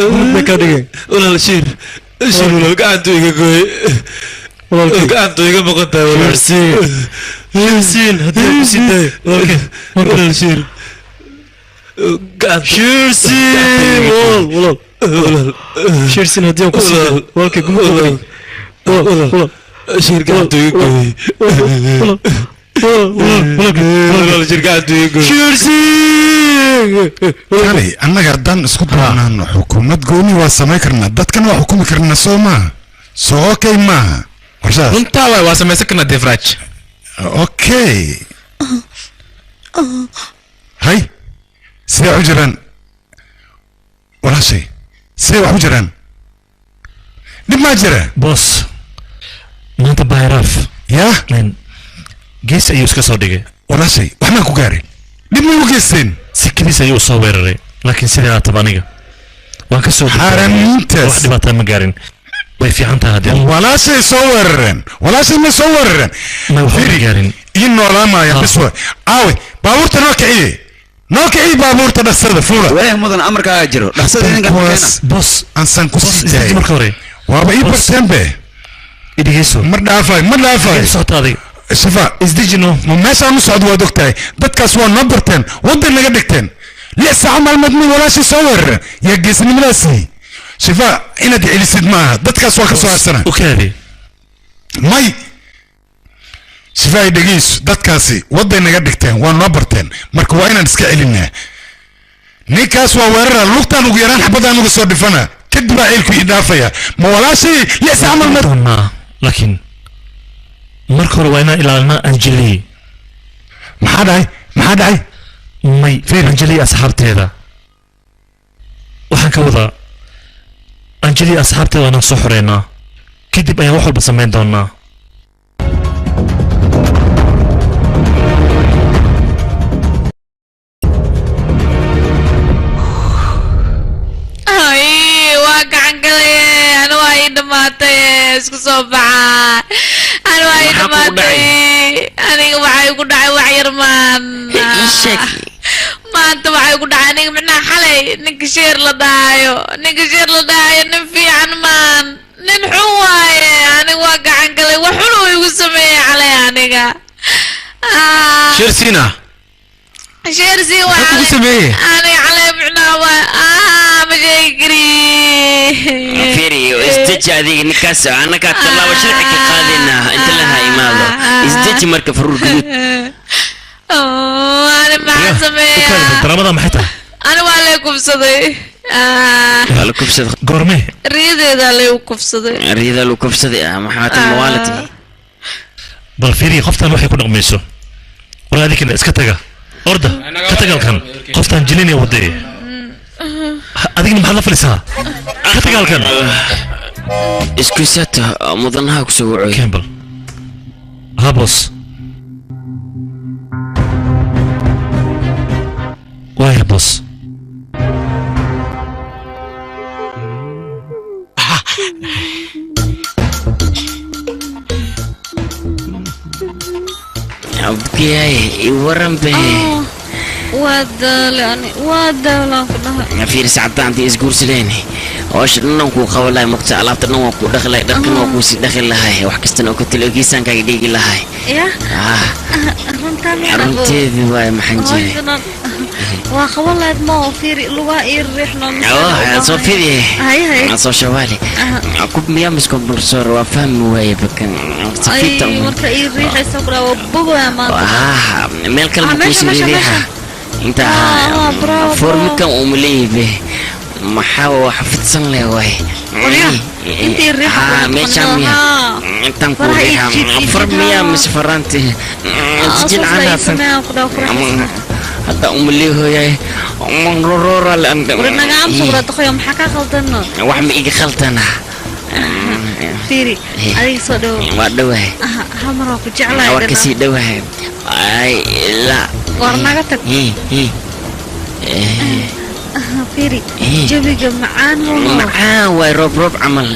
Walaal Shiir, Shiir walaal gacantu iga gooy. Gacantu iga maqan tahay walaal. Shiir, haddii aan ku sii daayo. Walaal Shiir. Shiirsiin walaal walaal Shiirsiin haddii aan ku sii daayo walaalkay guma ogayn walaal walaal Shiir gacantu iga gooy. Walaal Shiir gacantu iga gooy. Shiirsiin Kali annaga haddaan isku doonaano xukuumad gooni waa samayn karnaa, dadkana waa xukumi karnaa, soo maaha? Soo okay maaha warshadas? Runtaa waay, waa samaysan karnaa Devraj. Okay, hay, sidee wax u jiraan walaashay? Sidee wax u jiraan? Dhib maa jira? Boss, maanta Bayraaf yaa gees ayuu iska soo dhigay. Walaashay, wax maa ku gaaray? Dhib ma u geysteen? Si keliis ayuu soo weeraray, laakiin sidii aad tab aniga waan ka soo Xaaraamiintaas. Wax dhibaataa ma gaarin, way fiican tahay haddii Walaashay soo weerareen? Walaashay ma soo weerareen? Ma waxba ma gaarin. Ii noolaamaya bis wa. Aawe baabuurta? Noo kiciye, noo kiciye baabuurta, dhaqsada fuula. Waah mudan, amarkaaga jiro, dhaqsada idinka. Kuwaas boss aansan ku sii isdeji daayay marka hore. Waaba ii barteen be. Idhigeyso. Ma dhaafay, ma dhaafay. Socota adiga. Shifa, isdejino. Ma meeshaan u socdo waad ogtahay. Dadkaas waa noo barteen, waddan naga dhigteen. 6 saac maalmood may walaashii soo weerareen? Yaa geesnimadaasi? Shifa, inaad celisid maaha, dadkaas waa ka soo harsana. U kaadi. May, Shifa, ay dhegeyso, dadkaasi wadday naga dhigteen, waa noo barteen, marka waa inaan iska celinaa. Ninkaas waa weerara, lugtaan ugu yaraan xabadaan uga soo dhifana, kadib baa ciilku ii dhaafaya. Ma walaashay 6 saac maalmood Doonaa, laakiin marka hore waa inaan ilaalinaa Anjali. Maxaa dhacay? Maxaa dhacay? May, Anjali asxaabteeda waxaan ka wadaa. Anjali asxaabteeda waa inaan soo xoreynaa, kadib ayaan wax walba samayn doonaa. Ay, waa gacan galay. Anu waa ii dhamaatay, isku soo baxa. Anu waa ii Maxaa kugu dhamaatay. Aniga waxaa igu dhacay wax yar maan. Ii sheeg. Maanta waxaa igu dhacay aniga micnaha xalay ninka Sheer la dhahayo, ninka Sheer la dhahayo nin fiican maan, nin xun waaye. Aniga waa gacan galay, wax xun uu igu sameeyey xalay aniga. Ah. Sheersina. Sheersi waa Maxaa kugu sameeyey? Aniga xalay micnaha waa ma sheegi kari. Fiiri, isdeji adiga. Ninkaas annagaa tallaabo sharci ka qaadaynaa inta laha imaado. Isdeji marka, faruur guduud. Oh, ani maxaa sameeyaa? Daraamada maxay tahay? Ani waa lay kufsaday. Waa la kufsaday? Goorme? Riyadeedaa lay u kufsaday. Riyada lagu kufsaday ah? Maxaa tan mawaalati? Bal fiiri qoftan waxay ku dhaqmayso. War adinkana iska taga, orda ka tagalkan. Qoftan jilinaya wadee, adigna maxaad la fadhisaa? Ka tagalkan. Isku sato, mudanaha kusoo wacoy. Campbell ha boss. Waaya boss. Abkiyay, i waran be. Waa daale, ani waa daalaan ku dhahay. Fiiri, sacadaantii isguursadeen, howsha dhan aan kuu qaban lahay muqta, alaabta dhan waan kuu dhaqi lahay, dharkan waan kuu sii dhaqi lahay, wax kastana oo ka talo geesaankaaga dhigi lahay. Ya. Ah. Runtaa miyaa? Runteedii waay, maxaan jiray? Hawshan waa qaban lahayd ma oo fiiri lugaha ii riixno. Oh, soo fidi. Hay hay. Soo shawaali kub miyaa miskombolsoor waa fahmi waaye bakan. Ay, marka ii riixaysa ku dhaha waa bogaya maanta. Ah, meel kale Ah, ma meesha, kuusii meesha, riixa meesha. inta. Ah, bravo. Foormikan uma leeyibe, maxaa wax fidsan leh waay. Qorya, intii riixa Ah, ku meeshaan miya? Intaan ku Faraha ii riixa. jiid, ii Far jiid, miyaa ah. mise faraanti? Ah, saas la ii sameeyaa ku dhaha ku riixaysa. Hadda uma leehoyay roroora. War naga amsa wara daqayo, maxaa kaa khaldano? Wax ma iga khaldana. Fiiri, adiga soo dhow. Waa dhowahay. Aha, hal mar waa ku jeclahay. Waa kasii dhowahay. Ay la. War naga tag. Aha, fiiri, jawiga macaan waho. Macaan waay, roob roob camal.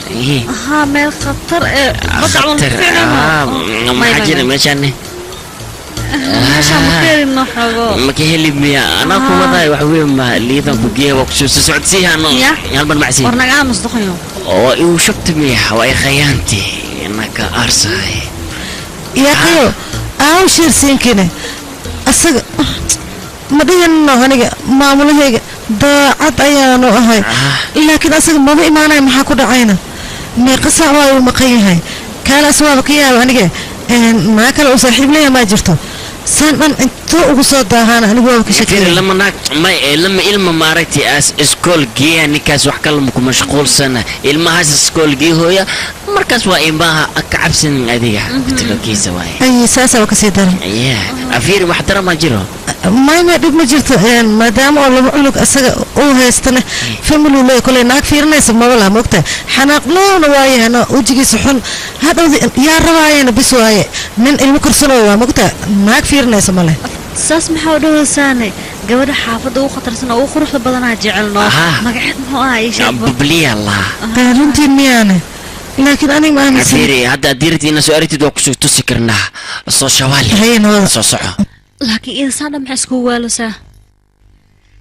Aha, meel khatar ee badda camal Khatar. fiicnaa. Maxaa jira meeshaan? Meesha ma ka helino xogo. Ma ka heli miya? Anaa ku wadaay wax weyn ma liidan ku geeya waa kusoo socodsiihaano. Ya. Hal mar macsiin. War naga aamus doqoyo. Oo igu shubta miya waa i khayaanti inaka aarsahay. Yaaqayo aaw sheersiinkine asaga ma dhiganno aniga maamulahayga daacad ayaanu ahay, laakiin asaga maba imaanaya. Maxaa ku dhacayna? Meeqa saac waa uu maqan yahay? Kaalaas waaba ka yaaba aniga. Maa kale uu saaxiib leeyahay maa jirto? Saan dhan intuu ugu soo daahaana anigu waaba ka fiiri shakiyay. Lama naag may lama ilma maaragtay aas iskool geeya ninkaas wax kale ku mashquulsana ilmahaas iskool geehooya markaas waa ilmaha ka cabsanin adiga kutalokiisa waaye. Ay, saasaa kasii daran. Ya afiiri wax dara ma jiro. Mayma dhib ma jirto, maadaama oo laba cunug asaga uu haystana family leeyahay, koley naag fiirinaysa maba laha moogta. Xanaaqloona waayahana wejigiisa xun hadhowda yaa rabaayana bis waaye nin ilmo korsanooyo waa moogta naag fiirinaysa male. Saas maxaa u dhawaysaane? Gabadha xaafadda ugu khatarsan oo ugu quruxda badanaa jecelno. Aha. Magaceed muxuu ahaa? Ii sheeg. Bubliya laha. Runtiin miyaane? Laakiin aniga ma aaminsan. Afiiri hadda adiirti ina soo aragtid waa kusoo tusi karnaa soo shawaali. Haye, nabada. Soo soco. Laakiin insaan dhan maxay iskugu waalosaa?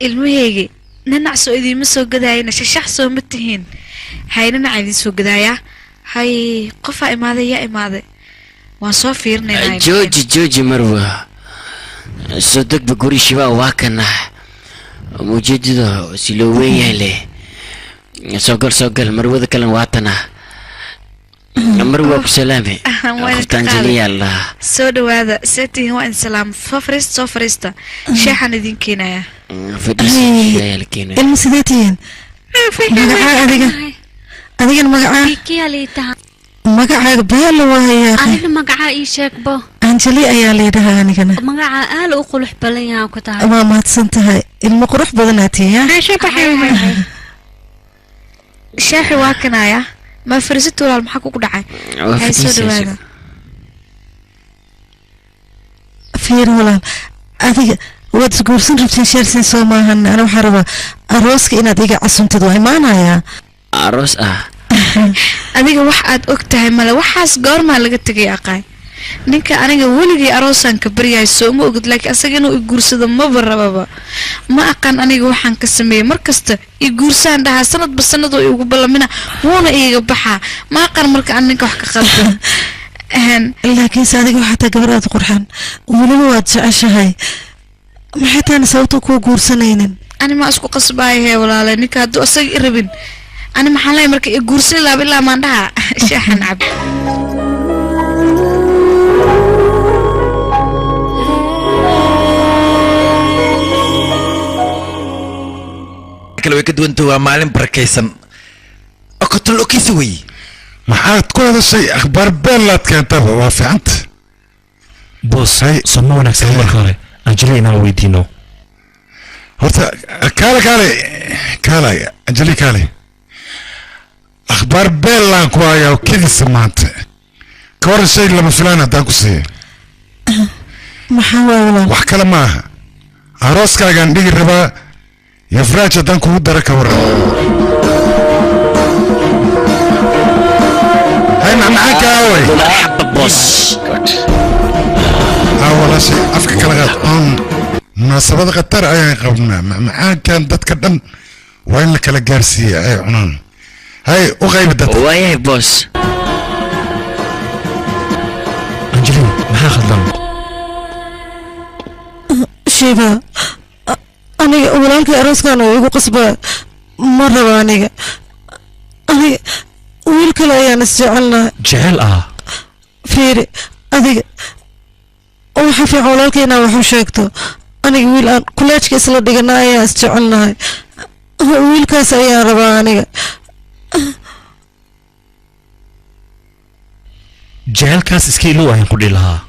Ilmahaygi nanac soo idiima soo gadaayana shashax soo ma tihiin? Hay, nanaca idiin soo gadaayaa. Hay, qofaa imaaday, yaa imaaday? Waan soo fiirinaynaa. Jooji jooji marwa, soo degba guri shibaa waa kana mujeedada si loo weyn yahay leh. Soo gal, soo gal. Marwada kalena waa tana. Marwa ku salaame. Waan qoftaan ka qaaday. Jeliya allah. Soo dhawaada, see tihiin? Waa in salaam. Soo fariista, soo fariista, sheexaan idiin keenayaa. Fadhiisa. Ay. Shidaayaa la keenaya. Ilma sidee tihiin? Magacaa adiga? Adigana magacaa? Bikiyaa lii taha. Magacaaga beela waayaa. Aniga magacaa ii sheegbo. Anjali ayaa leedhahaa anigana. Magacaa aala u qurux badan yahaan ku tahay. Waa mahadsan tahay. Ilmo qurux badanaa tihiin. Sheexi waa kanaya. Ma fariisata walaal, maxaa kugu dhacay? Waa hay, soo fadhiisayso. dhawaada. Fiir walaal, adiga waad isguursan rabtiin sheersin soo maahan? Ana waxaan rabaa arooska inaad iga casuntid, waa imaanayaa. Aroos ah? Adiga wax aad og tahay male. Waxaas goormaa laga tegay aqaay? Ninka aniga weligay aroosaan ka baryahay soo ma ogid, laakiin asaga inuu i guursado maba rababa. Ma aqaan aniga waxaan ka sameeyey. Mar kasta i guursaan dhahaa, sanadba sanadoo igu ballamina wuuna iiga baxaa. Ma aqaan marka aan ninka wax ka qaldan. Laakiinse adiga waxaa taa gabar aad u qurxan, weliba waad jeceshahay. Maxay tahana sababta kuu guursanaynin? Ani ma isku qasbaayo hee walaale. Ninka hadduu asaga i rabin, ani maxaan leeyahay? Marka i guursan laaba ilaa maan dhahaa sheexan cab. Kale way ka duwanta, waa maalin barakaysan okotol okisa wey. Maxaad ku hadashay? Akhbaar beelaad keentaba waa fiicanta. Boos, soo ma wanaagsan marka hore Anjali inaan weydiino? Horta kaale kaale kaale Anjali, kaale. Akhbaar beelaan ku hayaa oo kedisa maanta. Ka waran shay lama filaan haddaan ku siiya? Maxaa waay walaal? Wax kale ma aha, arooskaagaan dhigi rabaa. Yafraaj haddaan kugu dara ka waran? Hay, macmacaanka aaway? Marxaba boos. Haa walaashay, afka kala qaad. Munaasabad khatar ayaan qabnaa. Macmacaankan dadka dhan waa in la kala gaarsiiya ay cunaan. Hay, u qaybi dadka. Waayahay boos. Anjali, maxaa khaldan? Shiba, aniga walaalkay arooskan oo igu qasbaa ma rabo aniga. Aniga wiil kale ayaan isjecelnahay. Jecel ah? Fiiri adiga, waxa fiican walaalkay inaa wax u sheegto. Aniga wiil aan kuleejka isla dhigana ayaan isjecelnahay. Wiilkaas ayaan rabaa aniga. Jecelkaas iska ilow ayaan ku dhihi lahaa.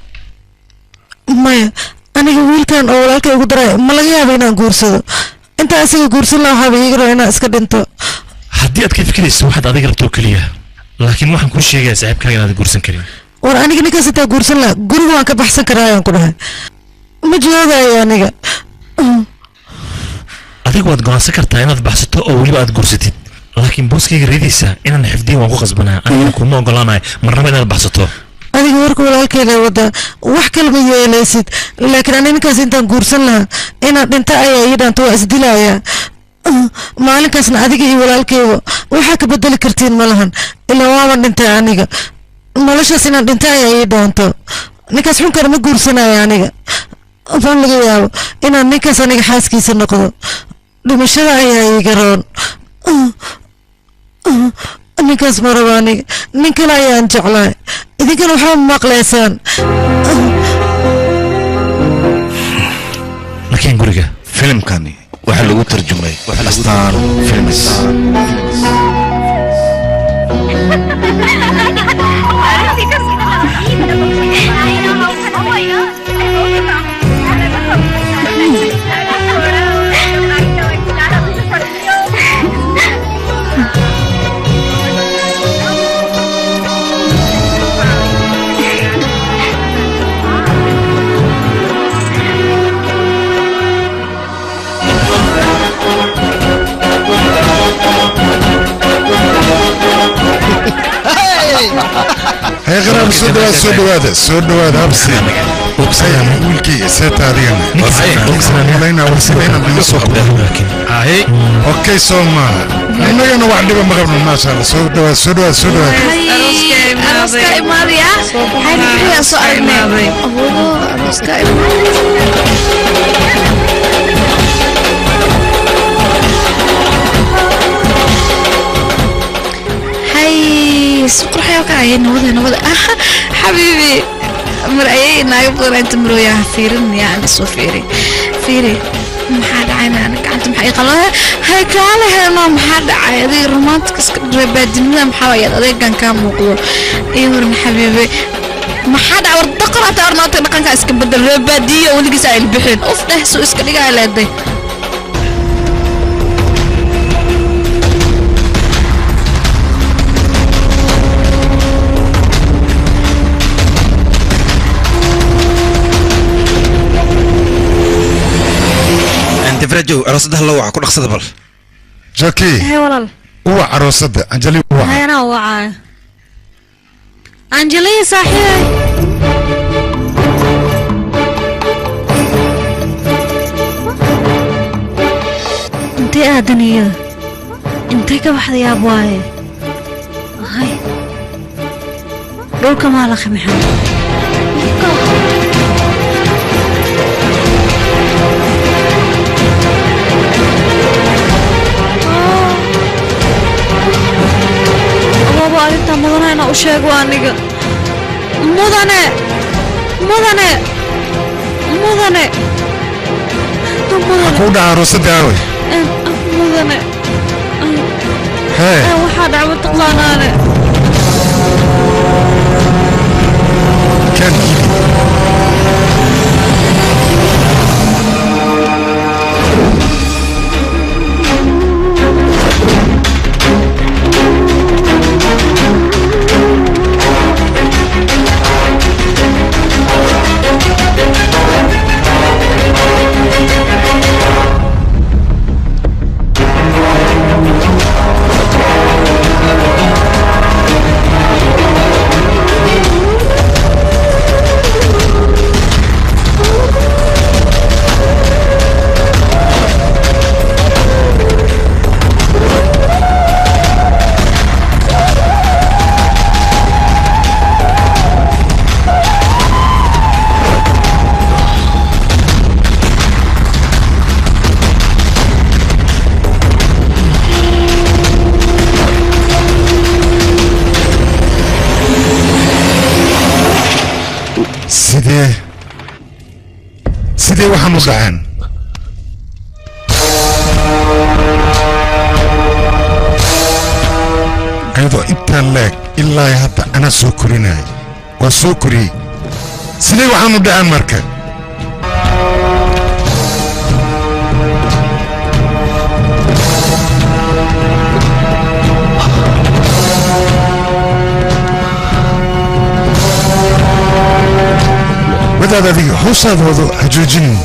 Maya, aniga wiilkan oo walaalkay ugu daray ma laga yaaba inaan guursado. Intaan isaga guursan lahaa waxaaba iiga raba inaan iska dhinto. Haddii aad ka fikirayso waxaad adiga rabto oo keliya, laakiin waxaan kuu sheegayaa saaxiibkaaga inaad guursan karin. War aniga ninkaas intaa guursan lahaa guriga waan ka baxsan karaa ayaan ku dhahay. Ma joogayo aniga. Adigu waad go'aansan kartaa inaad baxsato oo weliba aad guursatid, laakiin booskayga reediisa inaan xifdiyo waan ku qasbanaa. Anigana kuma ogolaanayo marnaba inaad baxsato. Adiga warka walaalkeeda wada wax kale ma yeelaysid, laakiin ani ninkaas intaan guursan lahaa inaan dhinta ayaa ii dhaanta, waa isdilayaa. Maalinkaasna adiga iyo walaalkeyga waxaa ka bedeli kartiin ma lahan, ilaa waaban dhintay aniga. Noloshaas inaan dhinta ayaa ii dhaanto. Ninkaas xunkana ma guursanaya aniga. Baan laga yaabo inaan ninkaas aniga xaaskiisa noqdo, dhimashada ayaa iiga roon. Ninkaas ma rabo aniga, nin kale ayaan jeclahay. Idinkana waxba ma maqlaysaan. Laakiin guriga filimkani waxaa lagu tarjumay Astaan Films. Hay qaraab, soo dhawaad, soo dhawaada, soo dhawaada. Habsi wiilkayga, seeta adigana malaynaa warsamayna naga soo. Okay, soo maaha, innagana wax dhiba ma qabno. Maasha Allah, soo dhawaad, soo dhawaad, soo dhawaad. Arooska imaadaya xayna soo aragnay. Awoodo arooska imaaday. Hay si qurxayo ka ayay. Nabada, nabada. Xabiibi, mar ayay naaga badan inta marooyaa fiirin yaa soo fiiri fiiri. Maxaa dhacayna? Ana gacanta maxaa ii qalaa? Hay kaale helno, maxaa dhacay? Adiga romantic iska reebaadinimada maxaa wayaad adeegan kaa muuqdo ii waran xabiibi. Maxaa dhacay? War daqar hataa ornaata dhaqanka iska bedel, reebaadiyo weligiis ay bixin uf dheh soo iska dhigaa leeday. Defrajow, aroosadaha loo waca ku dhaqsada bal. Jaki. Hay walaal. Uwa aroosada Anjali, uwa. Hay, anaa wacaayo Anjali saaxiibay. Intee aadan iyada? Intee ka baxday? Yaab waaye. Hay, dhulka maa la qimixan? Abaabo, arrintaa mudane inaa u sheego aniga. Mudane, mudane, mudane, mudane. Ku dhaca aroosada aaway? Mudane. Hee. Waxaa dhaca mataqaanaane? Kan sidee waxaan u dhaceen? Ayadoo intaan leeg ilaa hadda anaa soo korinaya, waa soo koriyey. Sidee waxaan u dhaceen marka? Wadaad, adiga hawshaad wado ha joojinin.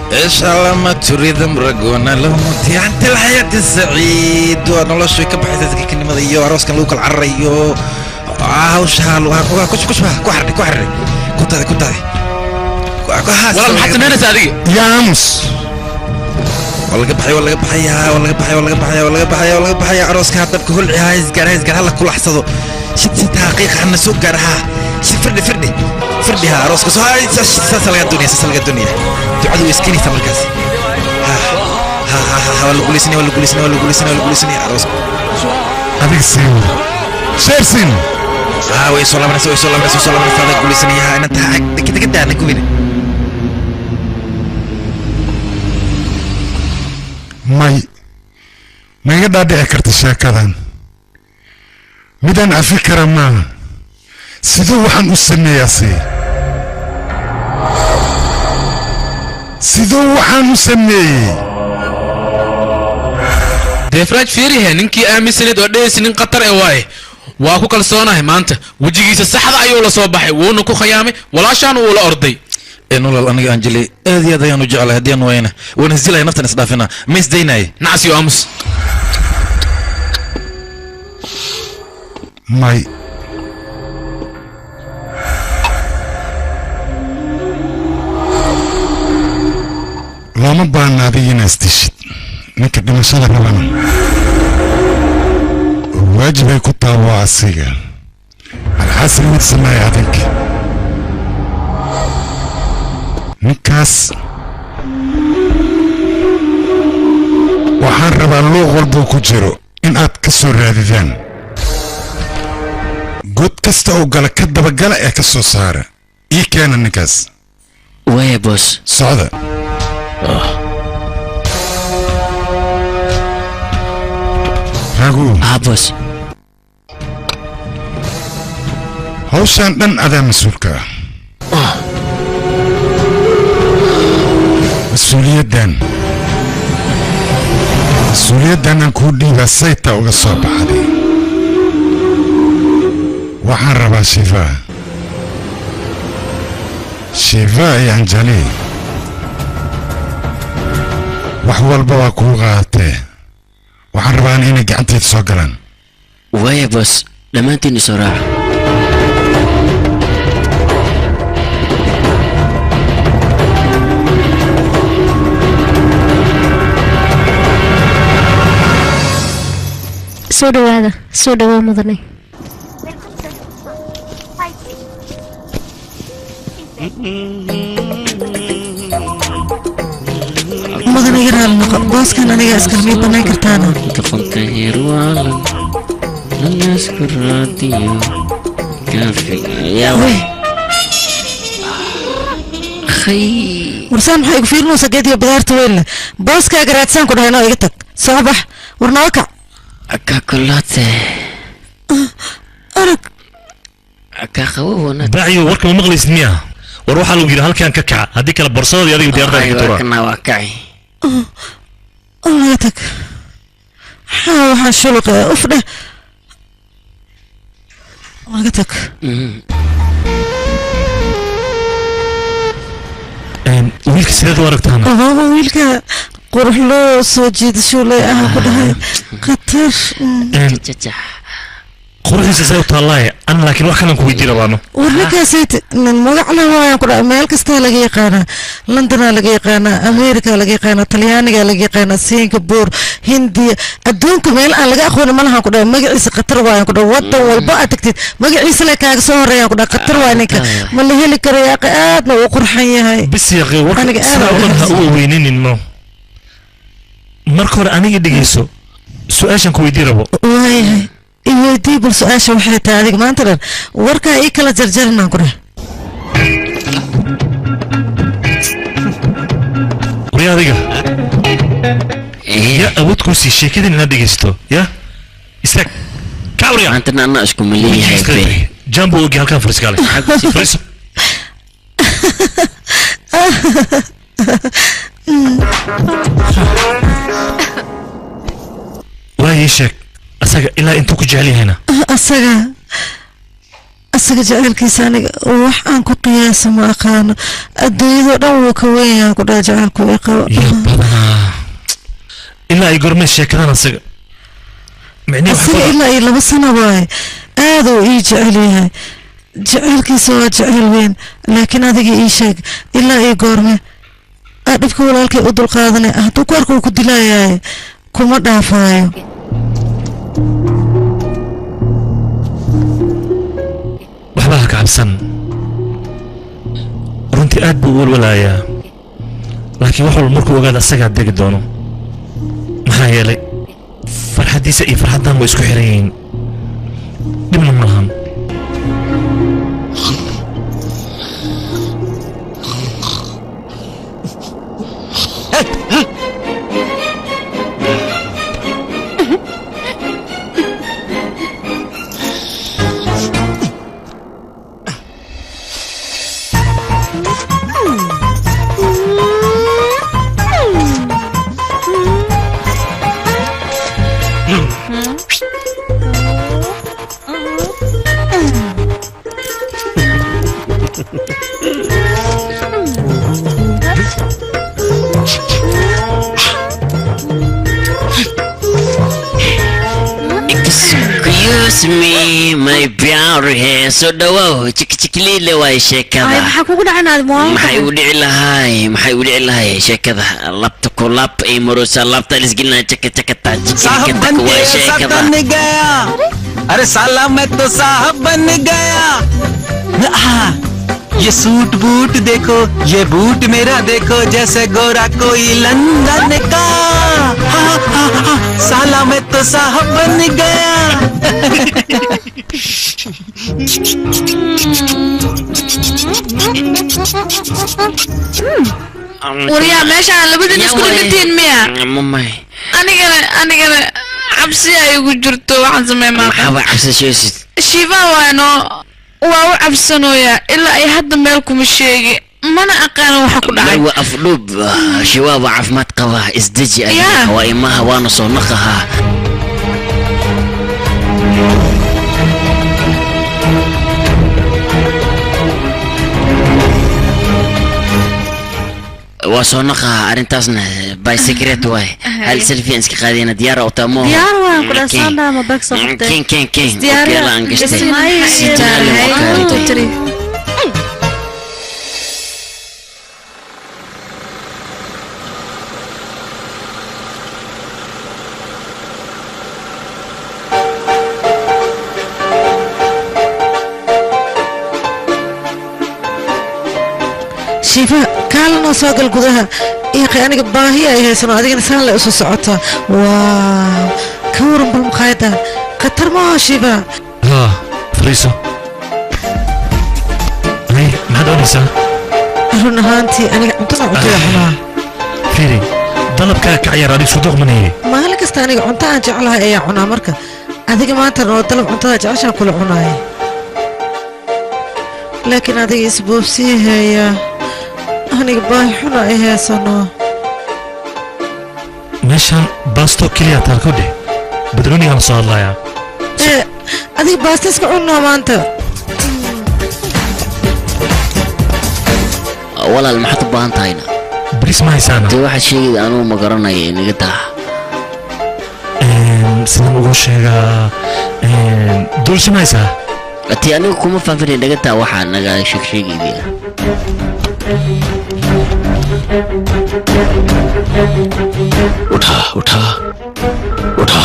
ايش لما تريد مرقونا لو انت الحياة السعيد ونولش ka baxaysa kakinimada iyo arooskan lagu kala cararayo. Hawsha waa ku ku ku xardhi ku xardhi ku taadi ku taadi. Walaal maxaad samaynaysaa adiga? Yaa aamus. Waa laga baxay, waa laga baxayaa, waa laga baxay, waa laga baxaya, waa laga baxaya, waa laga baxaya. Arooska dabka holci, ha isgaar, ha isgaar, hala kulaxsado. Shid shid, xaqiiqa hana soo gaar, ha shid, firdhi firdhi firdhi, ha arooska soo, ha saasa laga doonaya, saasa laga doonaya. Ducadu way iskenaysaa markaas. Ha ha ha ha, waa la guulaysanaya, waa la guulaysanaya, waa la guulaysanaya, waa la guulaysanaya arooska. Adiga siin sheersin. Ha, way soo laabanaysa, way soo laabanaysa, way soo laabanaysa, la guulaysanaya. Ha, inanta ha degdegada na gubina. May ma iga dhaadhici karta sheekadan, midaan cafi kara maaha. Siduu waxaan u sameeyaa? See siduu waxaan u sameeyey? Deefraaj, fiirihe, ninkii aaminsaneed oo dhehaysa nin khatar e waaye, waa ku kalsoonahay. Maanta wejigiisa saxda ayuu la soo baxay, wuuna ku khayaamay walaashaana wuu la orday. Nolol aniga Anjali aad iyo aad ayaan u jeclahay. Haddii aan waayana waan isdilaya, naftan isdhaafina, ma isdaynaaye. Nacsiyo, aamus. May looma baahna adiga inaad isdishid. Ninka dhimashada rabana waajibay ku taha waa asiga. Alxasil mid sameeya adinka ninkaas. Waxaan rabaa luuq walbuu ku jiro in aad ka soo raadidaan, god kasta oo gala ka dabagala ee ka soo saara, ii keena ninkaas. Waaya boos. Socda. Ragu. Haa boos. Hawshaan dhan adaa mas-uulka ah. Mas-uuliyaddan aan kuu dhiibaa saytaa uga soo baxday. Waxaan rabaa Shivaa, Shivaa iyo Anjali. Wax walba waa kuu qaadatee, waxaan rabaa inay gacantayda soo galaan. Waaya boos, dhammaantiin isoo raaca. Soo dhawaada, soo dhawaa mudane. Mudane, iga raali noqo, booskan aniga iskala, mii banayn kartaana? Kafanka hirwalan lanasku raadiyo Wey. Warsaan maxaa igu fiirinaysaa? Geed iyo badaarta weyn leh booskaaga raadsaan ku dhahay. Noo iga tag, soo bax, war noo kac. Kakulaate. Arag. Bacyo, warka ma maqlaysid miya? War waxaa lagu yidhi halkan ka kaca, haddii kale borsadadii adiga diyaaradaha ku turaa. Kana waa kaci. Oo naga tag. Maxaa waxaan shuluqa uf dheh, naga tag. Wiilka sideed u aragtaana? Obaaba, wiilka qurux loo soo jiidasho leh ah ku dhahay khatar. Quruxdiisa say u taallaaye ana, laakiin wax kalan ku weydiin rabaano. War ninkaasayt nin magac leh waayaan ku dhahay, meel kastaa laga yaqaanaa, Londonaa laga yaqaanaa, America laga yaqaanaa, Talyaanigaa laga yaqaanaa, Singapore, Hindiya, adduunka meel aan laga aqoonin ma lahan ku dhahay. Magaciisa khatar waayaan ku dhahay, wadan walba aad tagtid magaciisa le kaaga soo horeeyaan ku dhahay. Khatar waay ninka, ma la heli karo yaaqe, aadna uu qurxan yahay. Bis yaqe, warka Aniga aad sidaa aan o dhan ha u u weyninin. No, marka hore aniga dhegeyso su-aashan ku weydiin rabo. Waayahay, iweydii bal su-aasha waxay tahay. Adiga maanta dhan warkaa ii kala jarjarinaan ku dhahay. Warya adiga yaa awood kuu sii sheekadan inaad dhegeysto? Ya istaag, kac warya. Maantana anaa isku maleeyahay be. Jambo ogi, halkan fariis kale fariiso. Waa ii sheeg asaga ilaa intuu ku jecel yahayna. Asaga jacaylkiisa aniga wax aan ku qiyaasa ma aqaano, adduunyadoo dhan wuu ka weyn yahay ku dhaha jacaylku i qabo. Badanaa ilaa ay gormay sheekadan asaga micnihi waxa Asaga ku ilaa iyo 2 sano waaye. Aad uu ii jecel yahay, jaceylkiisa waa jecel weyn. Laakiin adiga ii sheeg, ilaa ii goorme aa dhibka walaalkay u dulqaadanay? Hadduu ku arko wuu ku dilayaay, kuma dhaafaayo. Waxba ha ka cabsan, runtii aad buu u walwalayaa, laakiin wax walba markuu ogaada asagaa degi doono, maxaa yeelay farxaddiisa iyo farxaddan way isku xiran yihiin, dhibna ma lahan. Excuse me, my beauty, soo dhawow, jikjikliile waay Ay, sheekada. Maxaa kugu dhacan aad Maxay u dhici lahay, maxay u dhici lahay sheekada? Labta ku lab ay marosa, labta lisgelinaa, jaka jakata साहब jikjikata बन waay के sheekada. बन गया, अरे साला मैं तो साहब बन गया। आह, ये सूट बूट देखो, ये बूट मेरा देखो, जैसे गोरा कोई लंदन का। हाँ, हाँ, हाँ, साला मैं तो साहब बन गया। Waryaa, meeshaan labadiin isku dhigatiin miya? Mamay. Anigana cabsi ay igu jirto, waxaan sameey maaqa. Maxaaba cabsashoosid? Shiifa waano waa u cabsanooyaa, ilaa ay hadda meel kuma sheegi, mana aqaano waxa ku dhacay. Marwa afdhuub, shabaab waa caafimaad qaba, isdeji adiga. Yeah. Waa imaha, waana soo naqahaa. Waa soo naqahaa, arrintaasna by secret waay. Hal selfie aan iska qaadayna, diyaar oo tamo. Diyaar waan ku dhaasaan ma bag soo qabtay. Ken ken ken. Isdiyaar. Okeela aan gashtay. Sitaale Hay, waa two, three. Shiifa, kaalanoo soo gal gudaha. Iiqay, aniga baahi ay haysano, adigana saan le usoo socotaa. Waaw, ka waran bal maqaayadan? Khatar maaha, Shiifa? Haa, fadhiiso. Hay, maxaad oonaysaa? Run ahaantii aniga cuntada cuntada cunaa. Fiiri, dalabkaa ka ciyaar, adiga suduuq manayay. Maalin kasta aniga cunto aan jeclahay ayaa cunaa, marka adiga maanta noo dalab cuntada jeceshaan kula cunaaya, laakiin adiga isboobsii heeya, aniga baahi xuna ay haysano. Meeshaan baasto keliya taal ku dheh, badroonigaan soo hadlayaa. Ee adiga baasta iska cunnaa maanta. Walaal, maxaad u baahan tahayna? Bariis ma haysaana? Dee waxaad sheegayda anugu ma garanaya, inaga daa. Sidaan ugu sheegaa, dulsha ma haysaa? Tii anigu kuma faahfaahin, inaga daa waxaa naga sheeg sheegayda. उठा उठा उठा।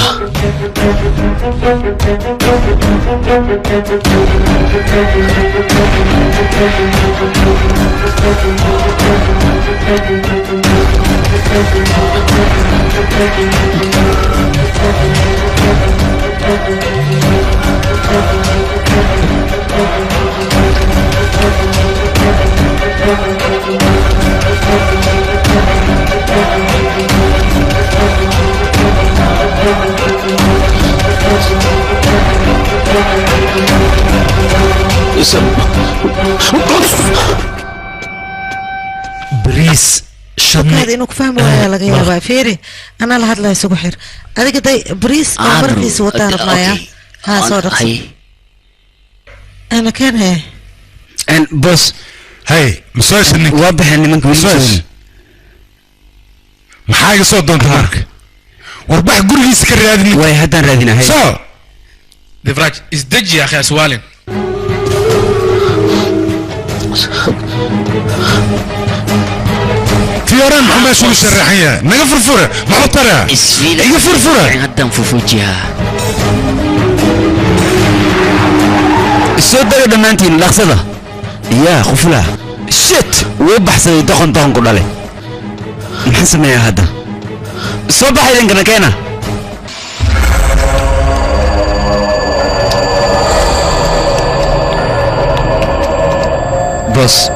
Bariis Kaada shadni. Inuu ku fahmi waayaa laga yaabaa. Fiiri, anaa la hadlaya, isugu xir. Adiga day bariis oo markiisa wataa rabnaaya. Haa, soo dhaqso, ana keen hee. Boss. Hey, masoo ninka. Waa baxeen nimanka weli. Masoo soo maxaa iga soo doontay marka? Warbax, gurigiisa ka raadi ninka. Way haddaan raadinahay. Soo Devraj isdeji ya akhi aswaalin. Fiyoran maxaa meesha ugu sharaxan yahay? Naga furfura, maxuu taraa? Iga furfura. Haddaan fufujiyaa. Soo daga dhammaantiin dhaqsada. Yaa qufla. Shit, wuu baxsaday doqon doqon ku dhalay. Maxaan sameeyaa hadda? Soo baxa idinkana keena. Boss,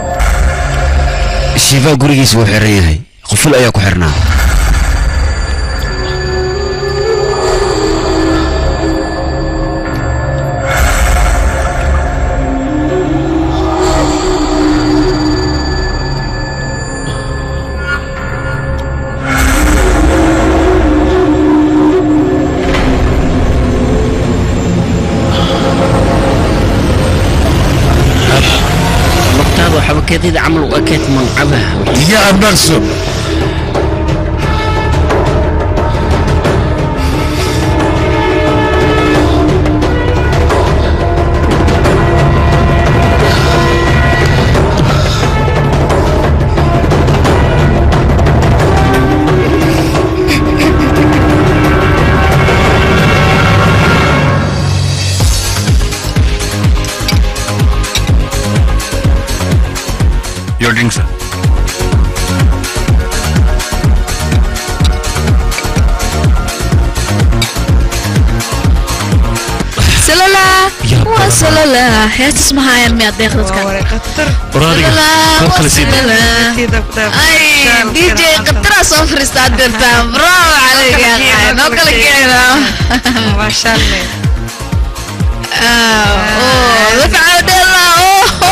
Shiva gurigiisa wuu xiran yahay. Quful ayaa ku xirnaa. xabakadida camal u ekeyd mancabaha. Iga abnaqso. Your drink, sir. Salala, waa salala. Heestas ma hayaan miyaad deeq dadka? Ay, DJ qatara soo fariistaa dirtaa. Bravo calayk yaa qaay. Noo kala kicina. Maasha Allah. Oh, dadka caawdheela. Oh.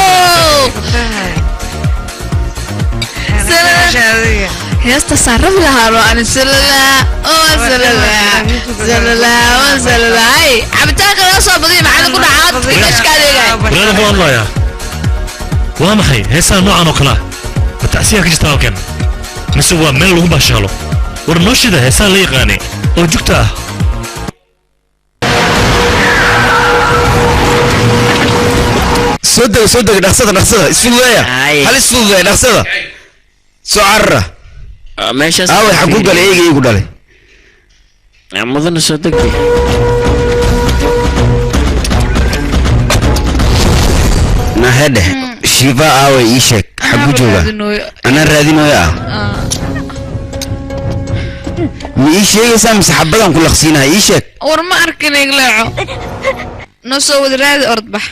Heestaasaan rabi lahaa roo ani salala oo salala salala oo salala. Ay, cabitaanka laga soo badiyo maxaa ku dhacaa dadka adeegay. Walaal wuxuu hadlayaa. Waa maxay heesaha noocan oo kale ah? Ma tacsiyaa ka jirta halkan? Mise waa meel lagu baashaalo? War noo shida heesaha la yaqaanay oo jugta ah. Soo dega, soo dega, dhaqsada, dhaqsada, isfududeeya. Hal isfududeeya, dhaqsada. Soo carara. Meeshaas aaway xaguu galay eyga iigu dhalay. Mudana soo degdeg. Nahedhe, Shiva aaway ii sheeg, xaguu joogaa? Anaa raadinooya ah. Ma ii sheegaysaa mise xabadaan ku laqsiinaha? Ii sheeg. War ma arkin igleeco. Noo soo wada raadi orod bax.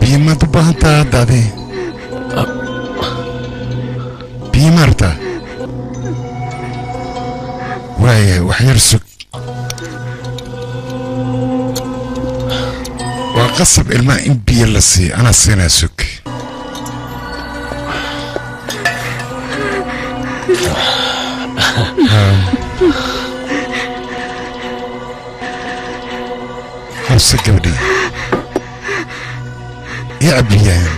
Biyo maad u baahan tahay hadda adi? Biyo ma rabtaa? Waaya, wax yar sug. Waa qasab ilmaha in biyo la siiyo, anaa siinaa, sug. Habse gabadhii. Ii cab biyahan.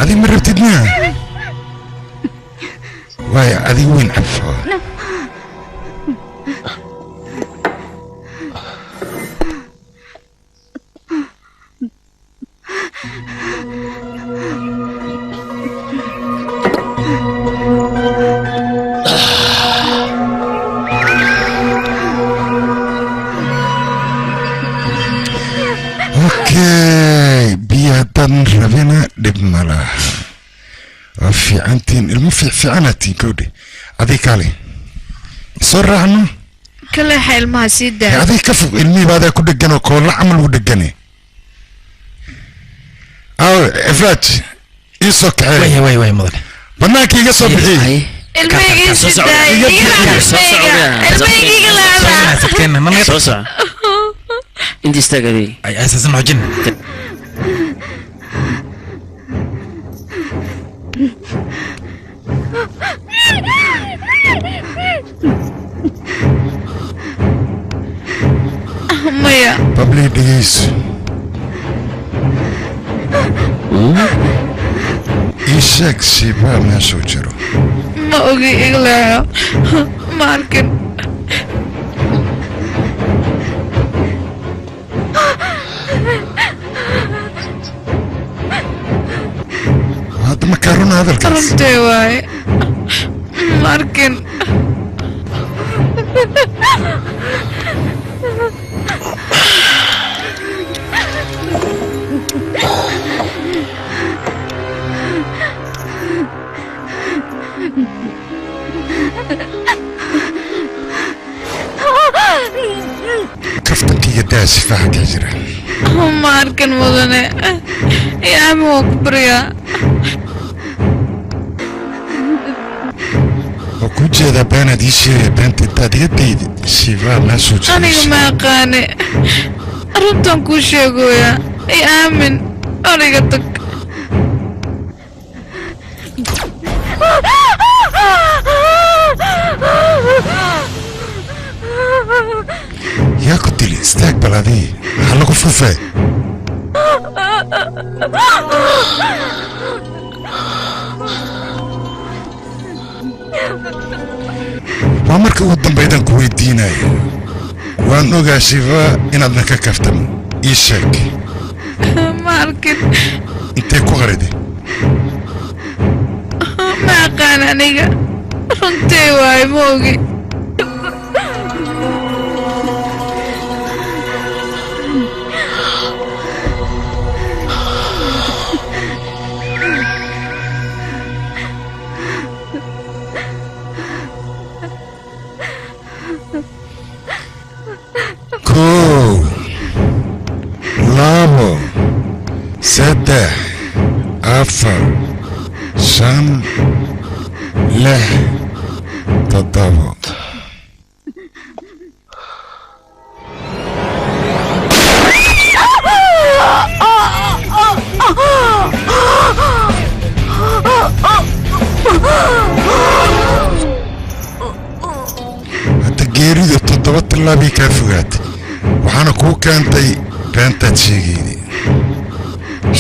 Adiga ma rabtid miya? Waaya, adiga weyn cab. Okay, biyo haddaadan rabina dhib ma laha. Waa fiicantiin, ilmo fiicfiicanatiin gabadhi. Adiga kaale. Soo raacno. Ka leexa ilmaha sii daa. Adiga ka fog ilmihii baa adaa ku dhegan oo koolla camal ugu dhegane. Aawe, Ifraaj, ii soo kaxeey. Way way way mudane. Bannaanka iga soo bixi. Ilmahayga sii daa. Iga ilmahayga laada. Soo soco. Inta istaag adiga. Ay, asaasan xoojin. Anjali dhegeyso. Ii sheeg Shiva meeshuu jiro. Ma ogi, igleexo, ma arkin. Hadda ma kaa runa hadalkaas? Runtee waaye, ma arkin. Kaftankaiga daa, sifaha kaa jira. Ma arkin mudane, yaami, waa ku baryaa. Waa kuu jeedaa beenaad ii sheegaya. Beenta intaad iga daydi, Shiva meeshuu jiro. Aniga ma aqaane, runtan kuu sheegoyaa, i aamin, aniga tag. Yaa ku dili? Istaag bal adii, maxaa lagu fufee? Waa marka ugu dambaydaan ku weydiinaya. Waan ogaa Shiva inaadna ka kaftamo. Ii sheeg. Ma arkin. Intee ku qaridi? Ma aqaan aniga, runtee waaye, ma ogi. 1, 2, 3, 4, 5, 6, 7. Hadda geeridu 7 tallaabii kaa fogaatay, waxaana kuu keentay beentaad sheegayday.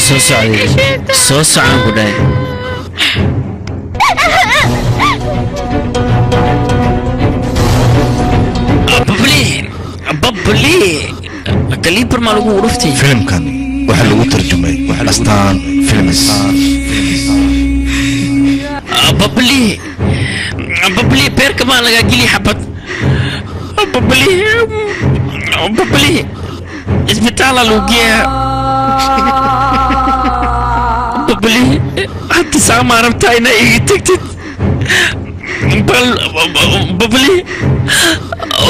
Soo socday, soo socon ku dhahay. Babli babli kaliibar maa lagu dhuftay. Filimkan waxaa lagu tarjumay Astaan Films. Babli babli, beerka maa lagaa geli xabad. Babli babli, isbitaala lagu geeyaa. Babli, hadda saamaa rabtaa inaa iga tagtid? Bal babli,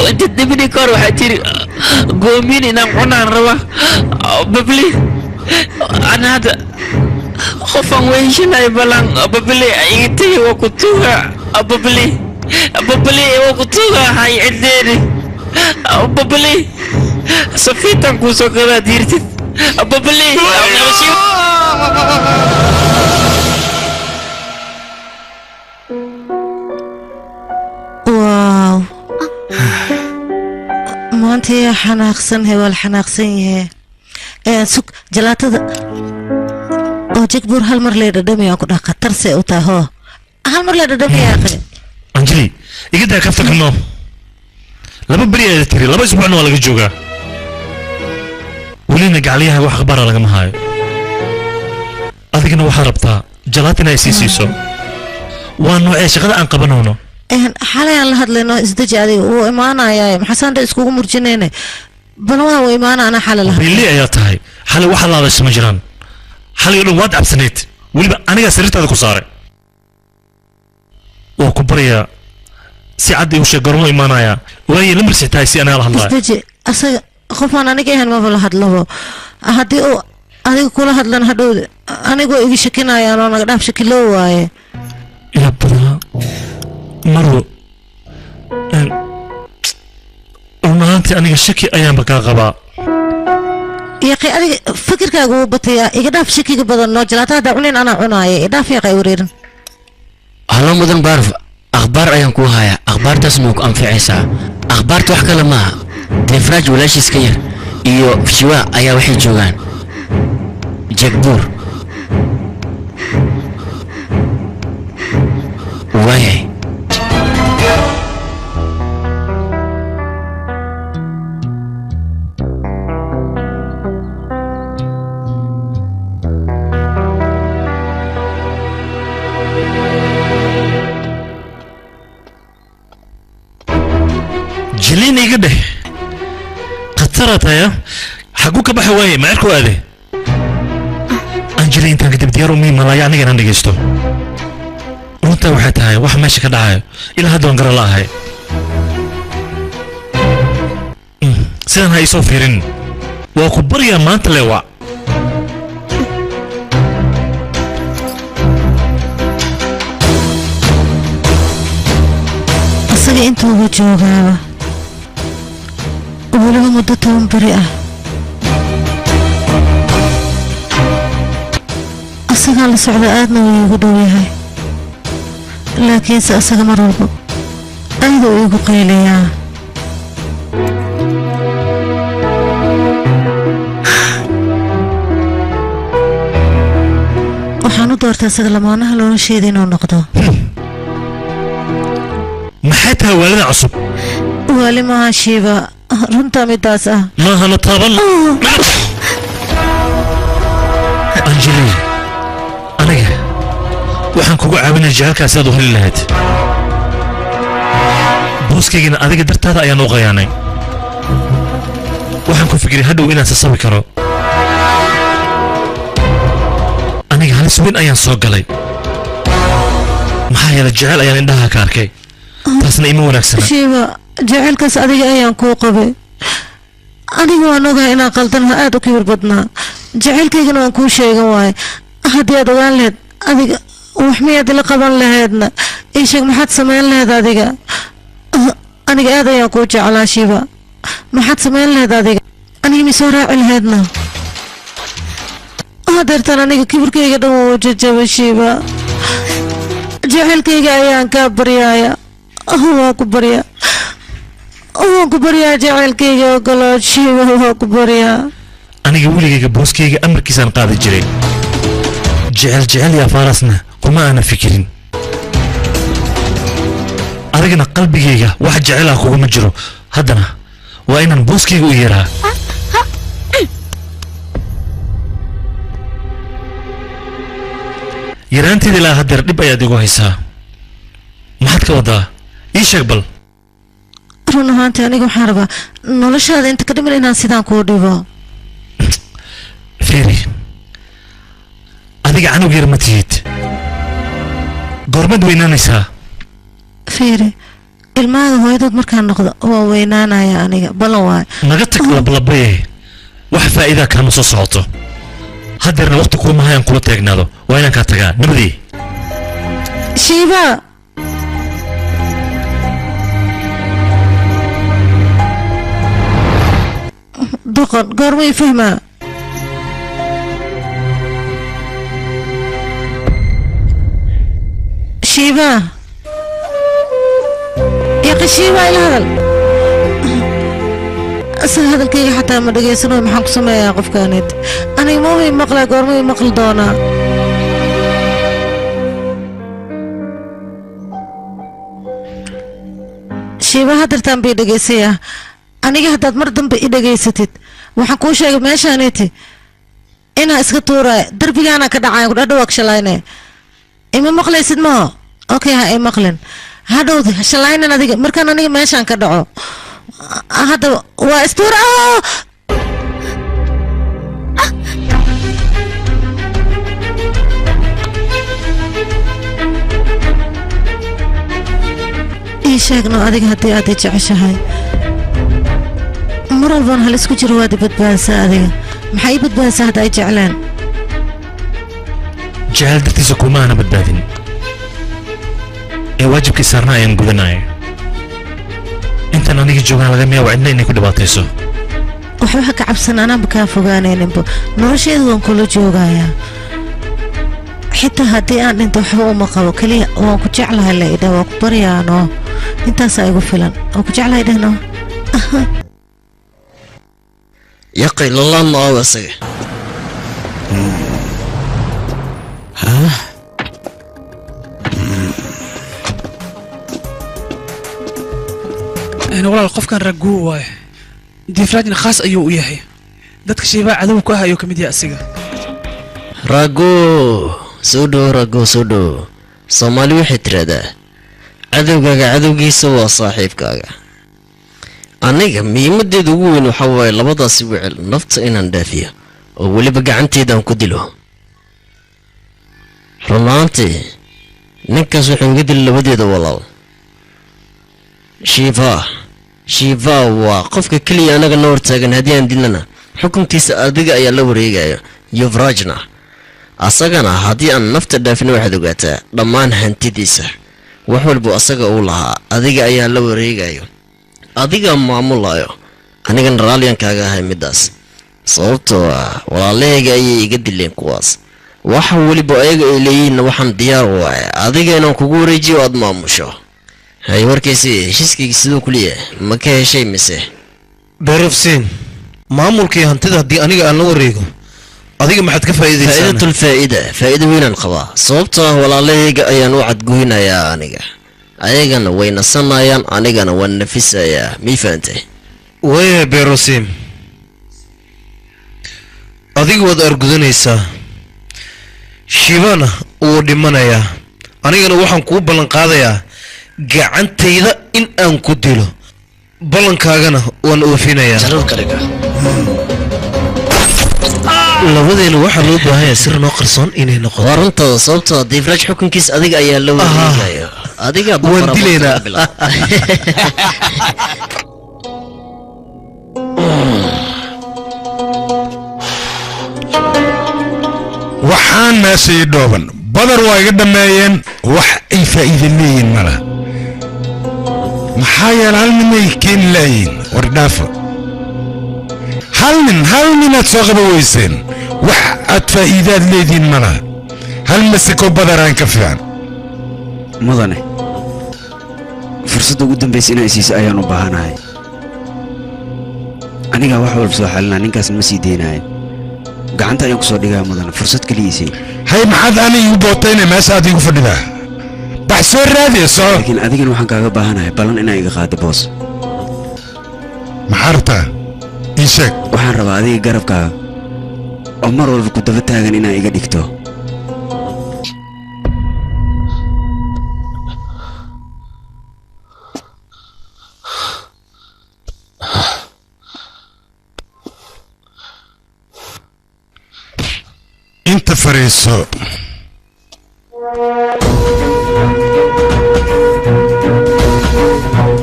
inta dhibini kahor waxaa tiri goomiin inaan cunaan raba. Babli, ana hadda qofaan weheshanay balan. Babli, iga tegi, waa ku tuuga. Babli babli, waa ku tuuga, hay cidleeni. Babli, safiitan kuu soo gadaa diirtid. Babli. Waaw, maanta yaa xanaaqsan? He, waa la xanaaqsan yahe. Sug jalaatada oo jigbuur hal mar lee dhadhamiyaa ku dhah, khatar see u tahay. Hoo, hal mar lee dhadhamiyaa qe. Anjali, iga daa kaftanka noo. 2 beri ayaa tiri, 2 isbuucna waa laga joogaa, welina gacaliyaha wax akhbaara lagama haayo. Adigana waxaad rabtaa jalaat inay sii siiso. Waa noocee shaqada aan qabanayno? Xalay aan la hadlayno. Isdeji adiga, wuu imaanayaa. Maxaa saandha iskugu murjinayne? Bal waa wuu imaana, anaa xalay la hadlay. Bili ayaa tahay. Xalay waxaad la hadashay ma jiraan. Xalay oo dhan waad cabsanayd, weliba anigaa sariirtaada ku saaray. Waa ku baryaa, si cad igu sheeg gormo imaanayaa. Waayo lambar sixtahay si anigaa la hadlaya. Isdeji, asaga qofaan aniga ahayn maba la hadlabo. Haddii uu adiga kula hadlan, hadhow anigoo iga shakinayaan oo naga dhaaf shakiloo waaye. Yaa badanaa marwo, run ahaantii aniga shaki ayaanba kaa qabaa. Yaqi, adiga fikirkaaga wuu batayaa. Iga dhaaf shakiga badan noo. Jalaata haddaa cunin, anaa cunaaya. Idhaaf yaqay, wareerin. Halo mudan Baarf, akhbaar ayaan kuu hayaa, akhbaartaasna waa ku anficaysaa. Akhbaarta wax kale maaha, Defraaj walaashiis ka yar Iyo Shiwa ayaa waxay joogaan Jagbuur. Waayahay. Jiliin iga dheh, khataraad haya, xaguu ka baxi waaye? Macerku aade Anjeli. Intaan kadib diyaar umii malaya aniga inaan dhegeysto. Runtaa waxay tahay wax meesha ka dhacayo ilaa hadda waan gara la'ahay. Sidan ha iisoo fiirin, waa ku baryaa maanta lewa. Isaga intuuba joogaaba weliba muddo 10 beri ah asagaa la socda, aadna wuu iigu dhow yahay, laakiinse asaga mar walba aad uu iigu qayliyaa. Waxaan u doortay asaga lamaanaha nolosheeda inuu noqdo. Maxay tahay waalida cusub? Waali maaha Shiiba, runtaa midaas ah. Maahana taaban Anjeli. Aniga waxaan kugu caawinaya jahalkaasi aad u heli lahayd booskaygina. Adiga dartaada ayaan u qayaanay. Waxaan ku fikiray hadhow inaan sasabi karo. Aniga halis weyn ayaan soo galay, maxaa yeelay jecel ayaan indhaha ka arkay, taasna ima wanaagsana. Shiiba, jaceylkaas adiga ayaan kuu qabay. Aniga waan ogahay inaan qaldanaha, aad u kibir badnaa, jaceylkaygana waan kuu sheegan waaye. Haddii aad ogaan lahayd adiga, wax miyaad ila qaban lahaydna? Ii sheeg, maxaad samayn lahayd adiga? Aniga aad ayaan kuu jeclaa Shiiba. Maxaad samayn lahayd adiga? Aniga mi soo raaci lahaydna? Hadeertaan aniga kibirkayga dhan wuu jajabay. Shiiba, jaceylkayga ayaan kaa baryaaya, waan ku baryaa, waan ku baryaa, jaceylkayga ogoloo Shiiba, waan ku baryaa. Aniga weligayga booskayga amarkiisaan qaadi jiray, jecel jecel iyo afaaraasna kuma aanan fikirin. Adigana qalbigayga wax jecel ah kuguma jiro, haddana waa inaan booskayga u yeeraa. Yaraanteeda ilaa haddeer dhib ayaad igu haysaa. Maxaad ka wadaa? Ii sheeg bal. Run ahaantii aniga waxaan rabaa noloshaada inta ka dhiman inaan sidaan kuu dhibo. Fiiri, adiga canug yar ma tihid, goormad weynaanaysaa? Fiiri, ilmahaaga hooyadood markaan noqdo waan weynaanaya aniga, ballan waay. Naga tag lablabaye, wax faa'iidaa kaama soo socoto. Haddeerna waqti kuuma hayaan kula taagnaado, waa inaan kaa tagaa. Nabadii. Shiiba. Doqon, goorma ii fahmaa? Shiiba, yaaqi, Shiiba, ila hadal. Isaga hadalkayga xataa ma dhegaysanayo. Maxaan ku sameeyaa qofkaanid? Aniga ma ii maqlaa? Goorma ii maqli doonaa? Shiiba, hadartaan bay dhegaysayaa. Aniga haddaad mar dambe i dhegaysatid, waxaan kuu sheegay meeshaaniti inaa iska tuuraya, darbigaana ka dhacaya kudhadhawaag shalayne. Ima maqlaysid maho? Okay, ha i maqlin hadhowdi shalaynan adiga markaan aniga meeshaan ka dhaco. Hadda waa istuura. Ii sheegno adiga, haddii aad i jeceshahay, mar walbaan hal isku jiro waad i badbaadisaa. Adiga maxaa ii badbaadisaa hadda ay jecleen? Jecel dartiisa kuma aana badbaadin ee waajibkii saarna ayaan gudanaya. Intaan aniga joogaan laga miyaa cidna inay ku dhibaatayso. Waxba ha ka cabsan, anaanba kaa fogaanayninba, nolosheedu waan kula joogayaa. Xitaa haddii aan dhinto waxba uma qabo, keliya waan ku jeclahay la idhah. Waan ku baryaano, intaasaa igu filan. Waan ku jeclahay dhehno. Yaqay lalaan ma aawa isaga. Walaal qofkan raguu waaye, Diifraajna khaas ayuu u yahay, dadka Shiibaa cadow ku ah ayuu ka mid yahay asiga. Rago soo dhowo, Rago soo dhowo. Soomaali waxay tiraahdaa cadowgaaga cadowgiisa waa saaxiibkaaga. Aniga muhiimadeeda ugu weyn waxaa waaye labadaasi wicil nafta inaan dhaafiyo oo weliba gacanteedaan ku dilo. Run ahaantii ninkaas wuxuu iga dilay labadeeda walaal. Shiiva, Shiiva waa qofka keliya anaga noo hortaagan, haddii aan dilnana xukunkiisa adiga ayaa la wareegaya. Yuvrajna asagana haddii aan nafta dhaafin waxaad ogaataa dhammaan hantidiisa, wax walba asaga uu lahaa adiga ayaa la wareegayo, adiga maamulayo. Anigana raalliyan kaaga ahay middaas, sababtoo ah walaalahayga ayay iga dileen kuwaas. Waxa weliba ayaga ay leeyihiinna waxaan diyaar u ahay adiga inaan kugu wareejiyo aad maamusho. Hay warkaysi, heshiiskayga siduu kuliya ma ka heshay mise? Berofsin, maamulkii hantida haddii aniga aan la wareego, adiga maxaad ka faa'iidaysaa? Faa'iidatul faa'ida, faa'iido weynaan qabaa, sababtoo ah walaalahayga ayaan u cadgoynayaa aniga, ayagana way nasanayaan, anigana waan nafisayaa. Mii fahantay? Waya Berosim, adiga waad argudanaysaa, Shibana wuu dhimanayaa, anigana waxaan kuu ballan qaadayaa gacantayda in aan ku dilo, ballankaagana waan oofinayaa. Labadeena waxaa loo baahan yahay sir noo qarsoon inay noqoto. Waa runtada, sababtoo ah Diifraaj xukunkiisa adiga ayaa la wareegayo, adiga waan dilaynaa. Waxaan meesha ii dhooban badar waa iga dhammeeyeen, wax ay faa'iide leeyihin ma laha, maxaa yeele hal ninay keeni laayihin. War dhaafa, hal nin, hal ninaad soo qaba weyseen, wax aad faa'iidaad leedihiin ma laha. Hal masiko badaraan ka fiican. Mudane, fursadda ugu dambaysa inaa isiisa ayaan u baahanahay. Anigaa wax walba soo xalinaa, ninkaas ma sii deynaayo, gacanta ayaan ku soo dhigaya. Mudane, fursad keliya isii. Hay, maxaad ani iigu bootayna meesha aad iigu fadhidaa? Bax soo raadiya soo. Laakiin adigana waxaan kaaga baahanahay ballan inaa iga qaado, boos. Maxaa rabtaa? Ii sheeg. Waxaan rabaa adiga garabkaaga oo mar walba ku daba taagan inaa iga dhigto. Inta fariiso.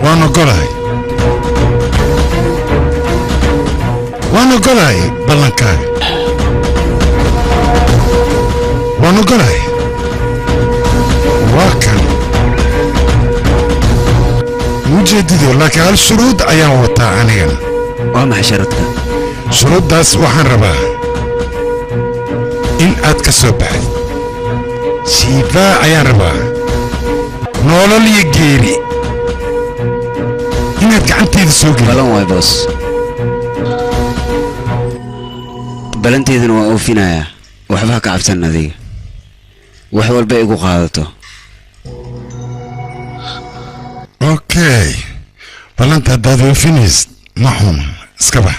Waan ogolahay, waan ogolahay ballankaaga, waan ogolahay. Waa kan mujeedido, laakiin hal shuruud ayaan wataa anigana. Waa maxay shuruudka? Shuruuddaas waxaan rabaa in aad ka soo baxid Shiifaa ayaan rabaa, nolol iyo geeri inaad gacanteeda soo gelin. Balan waay boos, balanteedana waan oofinayaa. Waxba ha ka cabsan adiga, wax walba igu qaadato. Okay, ballanta haddaad oofinaysid ma xuma, iska bax.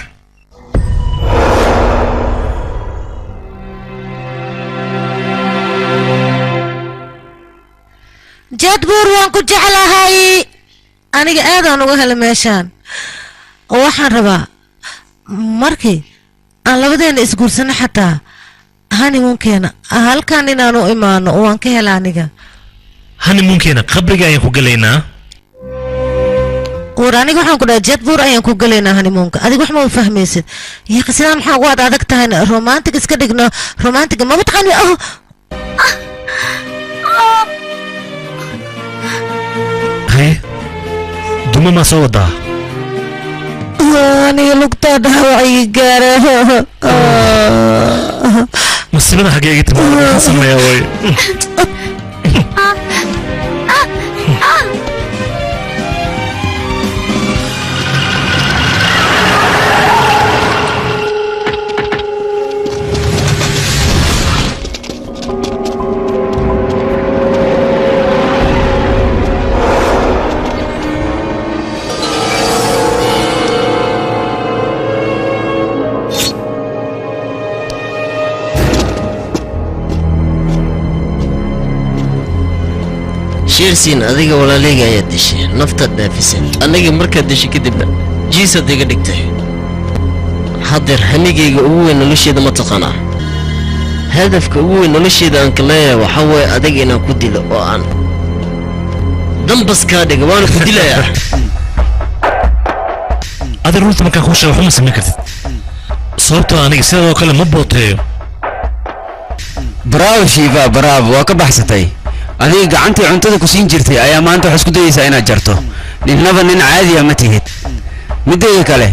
Jadbuur waan ku jeclahay aniga, aadaan uga helay meeshaan. Waxaan rabaa markii aan labadeena isguursano xataa honeymoonkeena halkan inaanu imaano, waan ka hela aniga. Honeymoonkeena qabriga ayaan ku gelaynaa. War aniga waxaan ku dhahay Jadbuur ayaan ku gelaynaa honeymoonka, adiga wax ma u fahmaysid yaqa. Sidaan maxaa ugu ad adag tahay? Romantic iska dhigno, romantic maba taqaani. Oh, haye, duma maa soo wadaa? Aniga lugtaa dhaawac iga gaara. Masiibada xaggee iga timaada? Maxaan sameeyaa way? Sheersiin adiga walaalayga ayaa dishay naftaad dhaafisay aniga markaad dishay kadibna jiisaad iga dhigtay haddeer hamigayga ugu weyn nolosheeda ma taqaanaa hadafka ugu weyn nolosheeda aan ka leeyahay waxaa waaye adiga inaan ku dilo oo aan dambas kaa dhiga waana ku dilayaa adiga runta markaan kuu sheego waxuma samayn kartid sababtoo aniga sidoo kale ma booteeyo bravo shiifa bravo waa ka baxsatay adiga gacantii cuntada ku siin jirtay ayaa maanta waxaa isku dayaysaa inaad jarto ninnaba nin caadi ah ma tihid mideeda kale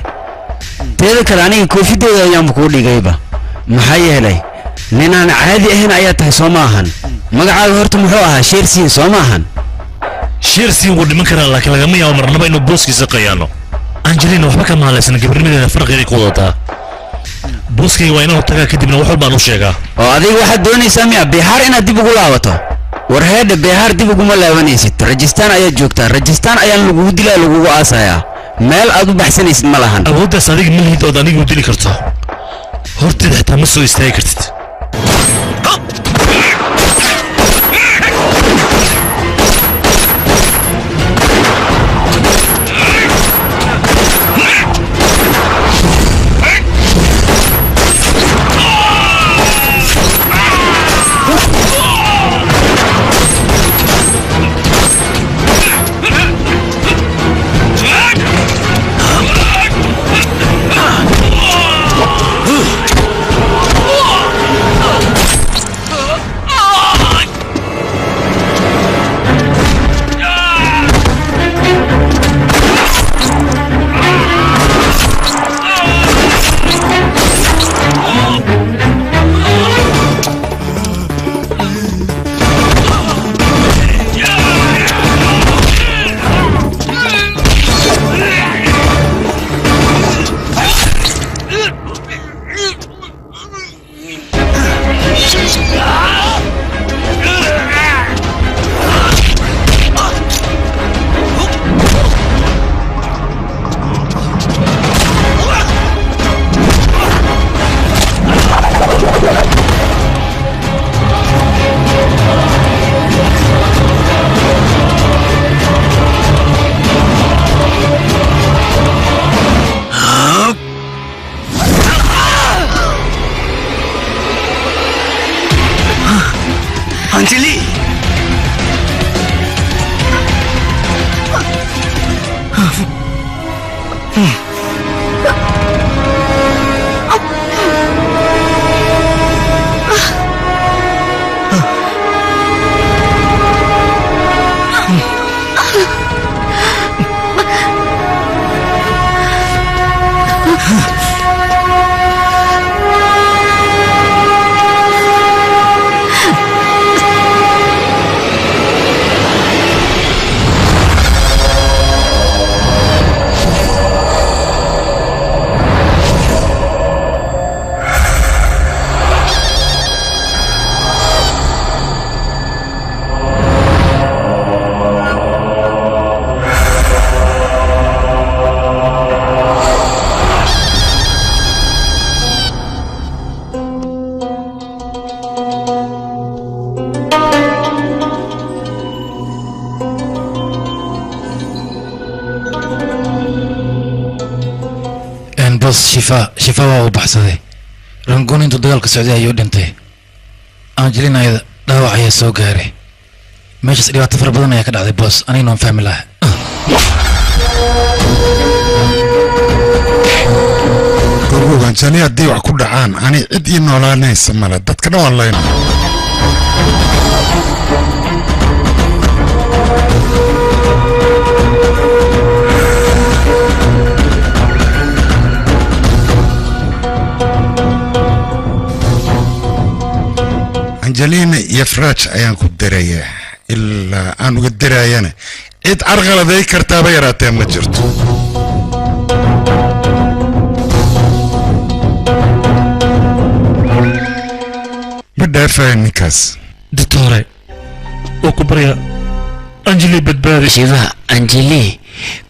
teeda kale aniga koofideeda ayaanba kuu dhigayba maxaa yeelay ninaan caadi ahayn ayaa tahay soo ma ahan magacaaga horta muxuu ahaa sheersiin soo ma ahan sheersiin wuu dhiman karaa laakiin lagama yaabo marnaba inuu booskiisa qayaano angelina waxba kama hadlaysana gabarnimadeeda farqigeeday ku wadataa booskayga waa inaan tagaa kadibna wax walbaan u sheegaa oo adiga waxaad doonaysaa miya bihaar inaad dib ugu laabato war heedha bihaar dib uguma laabanaysid rajistaan ayaad joogtaa rajistaan ayaan lagugu dilaa lagugu aasayaa meel aad u baxsanaysid ma lahan awooddaas adiga ma lihid ood aniga u dili karto horteeda xitaa ma soo istaagi kartid Anjali shifa waa uu baxsaday rangoon intuu dagaalka socday ayuu dhintay angelina ayada dhaawac ayaa soo gaaray meeshaas dhibaato fara badan ayaa ka dhacday boos anigana waan fahmi lahaa gorgoog anjali haddii wax ku dhacaan ani cid ii noolaanaysa male dadka dhan waan layna angelina iyo fraj ayaan ku dirayaa ilaa aan uga dirayana cid carqaladay kartaaba yaraatee ma jirto ma dhaafayo ninkaas doctore oo ku barya anjeli badbaadi shiva anjeli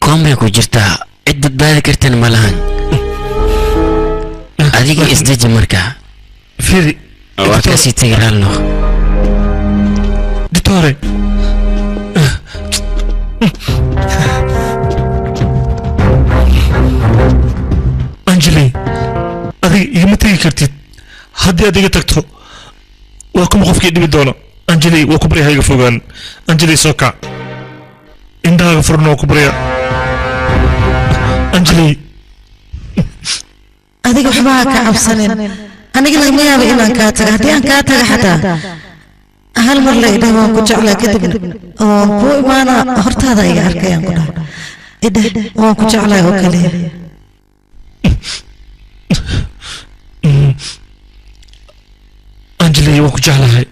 koombay ku jirtaa cid badbaadi kartana ma lahan adiga isdeji marka firi waa kasii tegi raalno doctore Adiga igama tegi kartid. Haddii aad iga tagto waa kuma qofkii dhibi doono. Anjali waa ku barya, ha iga fogaan. Anjali soo kac, indhahaaga furna, waa ku barya Anjali. Adiga waxba ha ka cabsanin, aniga lagama yaabo inaan kaa taga. Haddii aan kaa taga xataa hal mar la idhah waan ku jeclaa, kadibna waan kuu imaanaa, hortaada iga arkayaan ku dhaha. Idheh waan ku jeclahay oo kaliya. Anjali waan ku jeclahay,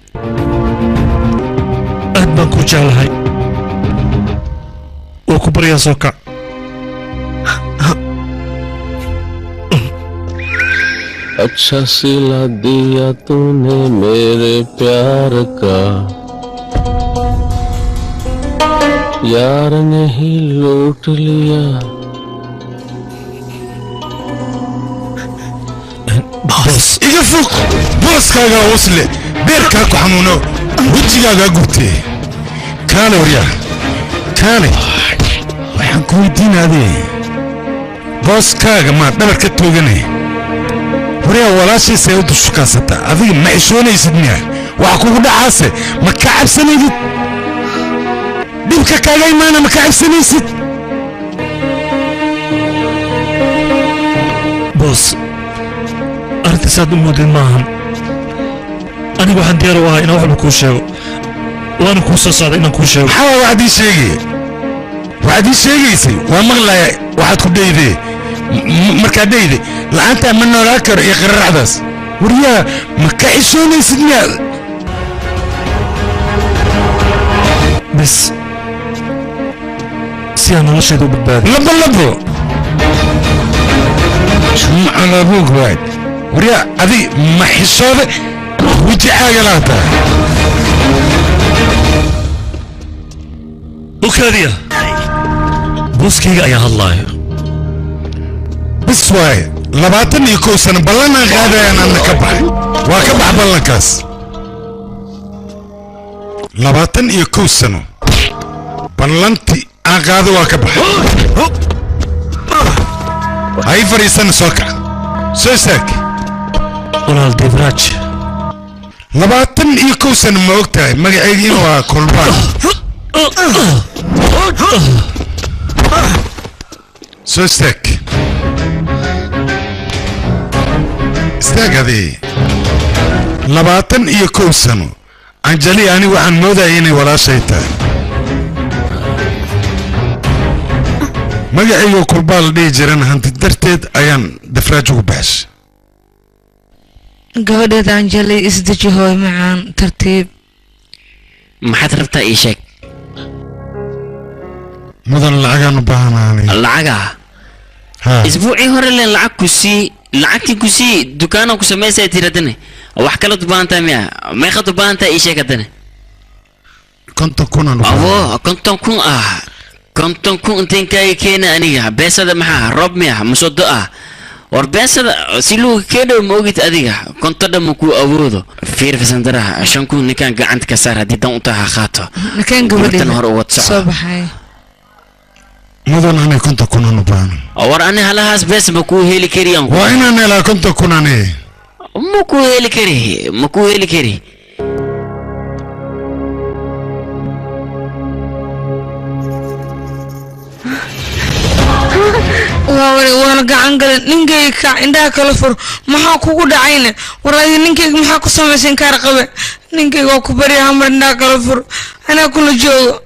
aad baan ku jeclahay, waa ku baryaa soo kac. अच्छा सिला दिया तूने मेरे प्यार का, यार ने ही लूट लिया। Boos iga fog, booskaagaa hoosle, beerkaa ku xanuuno, wejigaagaa gubtee. Kaale waryaa, kaale, waxaan ku weydiinaadee, booskaaga maa dhabar ka tooganay? Waryaa, walaashiisay u dushukaansataa, adiga ma xishoonaysid miya? Waxa kugu dhacaase ma ka cabsanaydid? Dhibka kaaga imaana ma ka cabsanaysid? Boos, arrinta saad u moodid maahan. Anigu waxaan diyaar u ahaa inaan waxba kuu sheego, waana kuu soo socda inaan kuu sheego. Maxaa waxaad ii sheegay? Waxaad ii sheegaysay waa maqlaya. Waxaad ku dhaydee markaad dhayde la'aantaa ma noolaan karo iyo qararacdaas. Waryaa, ma ka xishoonaysid miya? Bes si aan nolosheeda u badbaadiyo. Labo labo jumcalabuug waad. Waryaa, adi ma xishooda wejicaaga laataa? U kaadiya, booskayga ayaa hadlaayo. Bis waaye, 21 sano ballanaan qaadayaan, anna ka baxay, waa ka bax ballankaas. 21 sano ballanti aan qaado waa ka baxay. Hay fadhiisana, soo kac, soo istaag. Walaal Deebraaj, 21 sano ma og tahay magacayga inuu ahaa Kolbaan? Soo istaag, istaag adii. 21 sano Anjali ani waxaan moodaya inay walaashay tahay. Magacaygoo Kulbaa la dhihi jirana hanti darteed ayaan Dafraaj ugu baxshay. Gabadheeda Anjali, isdeji hooy macaan, tartiib. Maxaad rabtaa ii sheeg. Mudan, lacagaan u baahanaanay. Lacaga? Isbuucii hore leen lacag ku sii, lacagtii ku sii, dukaanaan ku samaysaya tiradane. Wax kalaad u baahan tahay miya? Meeqaad u baahan tahay ii sheeg haddane. 50,000 aan u. Abo, 50,000 ah? 50,000 inteen kaaga keena aniga? Beesada maxaa roob miya masoo ah? War beesada si lagu keedhow ma ogid adiga, 50 dhan ma kuu awoodo. Fiir fasandaraha, 5,000 ninkaan gacanta ka saar, haddii dan u taha ha qaato. Ninkaan gabadhan hore u wad soo soco. Baxay. Mudan, anay 50,000 aan u baahana. War ani halahaas bees ma kuu heli kariyaan. Waa inaan helaa 50,000 ani. Ma kuu heli kari, ma kuu heli kari. Waa wari, waana gacan galan ninkayga. Kac, indhaha kala fur, maxaa kugu dhacayne? War adiga ninkayga maxaa ku samaysan? Kaar qabe, ninkayga waa ku barya, hamar indhaha kala fur, anaa kula joogo.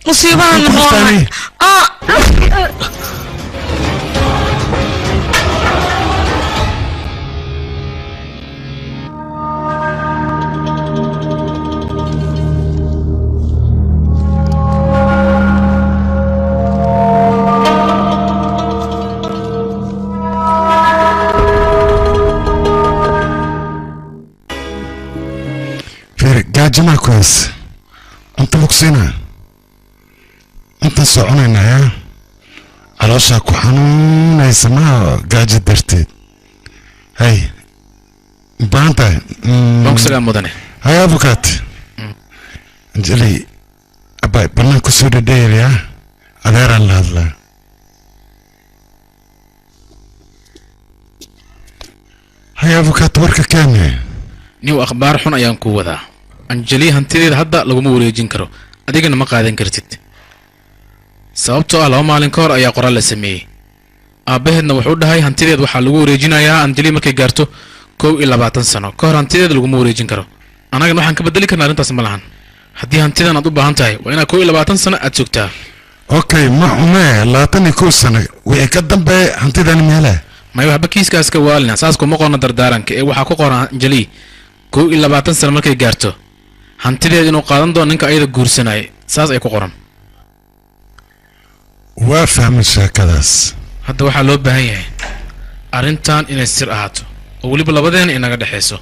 Musiibahan muxuu ahay? Ah! Fiir, gaajamaa ku haysa, cunto lagu siinaa, intaan soconaynaa yaa calooshaa ku xanuunaysa maa gaajo darteed? Hay, baahan tahay? Waan ku salaam mudane. Hay abukaat. Anjali abay, bannaan kusoo dhadheelaya, adeeraan la hadlaa. Hay avocado warka keene. Niw akhbaar xun ayaan ku wadaa. Anjali hantideeda hadda laguma wareejin karo, adigana ma qaadan kartid. Sababtoo ah 2 maalin ka hor ayaa qoraal la sameeyey. Aabbaheedna wuxuu dhahay hantideed waxaa lagu wareejinayaa Anjali markay gaarto 21 sano. Ka hor hantideed laguma wareejin karo. Annagana waxaan ka bedeli karnaa arrintaas ma lahan. Haddii hantidan aad u baahan tahay waa inaad 21 sano aad sugtaa. Okay, ma xume 21 sano wixii ka dambeeya hantidan meela. May waxba kiiskaas ka waalina, saas kuma qorna dardaaranka ee waxaa ku qoran Anjali 21 sano markay gaarto hantideed inuu qaadan doono ninka ayada guursanayay, saas ay ku qoran. Waa fahmay sheekadaas. Hadda waxaa loo baahan yahay arrintan inay sir ahaato oo weliba labadeena inaga dhexayso.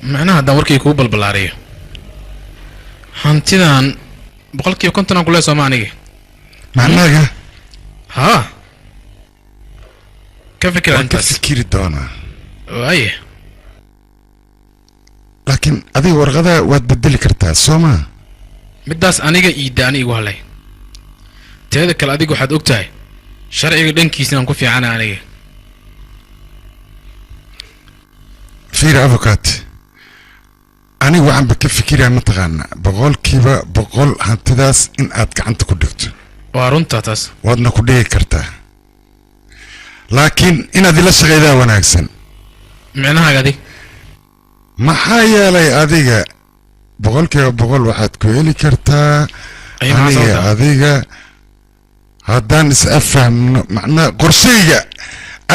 Macnaha haddaan warkii kugu balbalaariyo, hantidan 50% aan ku leeyahay sooma aniga. Macnaha? Haa, ka fikir Waan ka arrintaas. fikiri doonaa. Waaye. Laakiin adiga warqadaha waad bedeli kartaa soo ma? Middaas aniga iida ani igu halay. Teeda kale adiga waxaad og tahay sharciga dhankiisa inaan ku fiicana aniga. Fiir avocaat, aniga waxaanba ka fikirayaa mataqaanaa 100% hantidaas in aad gacanta ku dhigto. Waa runtaa taas. Waadna ku dhigi kartaa, laakiin inaad ila shaqaydaa wanaagsan. Micnahaaga adig? Maxaa yeelay adiga 100% waxaad ku heli kartaa Ay, maxaa aniga sababta? Adiga haddaan is afahmno, macnaha qorshayga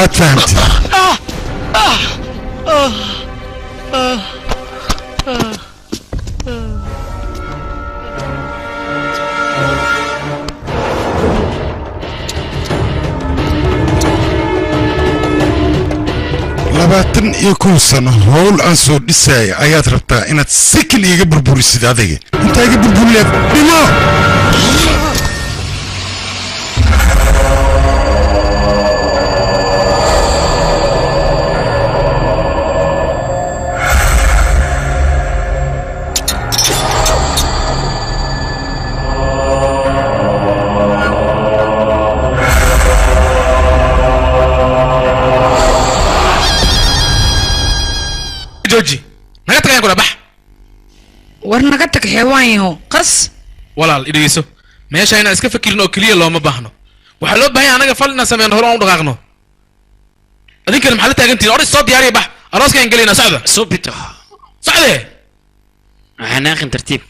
aad fahamtid. 21 sano howl aan soo dhisaya ayaad rabtaa inaad sikin iiga burburisid adiga. Intaa iga burburiyaad dhimo. Jooji, naga tagayaan kula bax. War naga tag xeewaan yahow qas. Walaal idhegeyso, meesha inaan iska fakirin oo keliya looma baahno. Waxaa loo baahan yahay anaga fal inaan sameyno, hore aan u dhaqaaqno. Adinkana maxaad la taagantihiin? Or soo diyaariya, bax, arooska ayaan gelaynaa. Socda Subito. Socde. Xanaaqin, tartiib.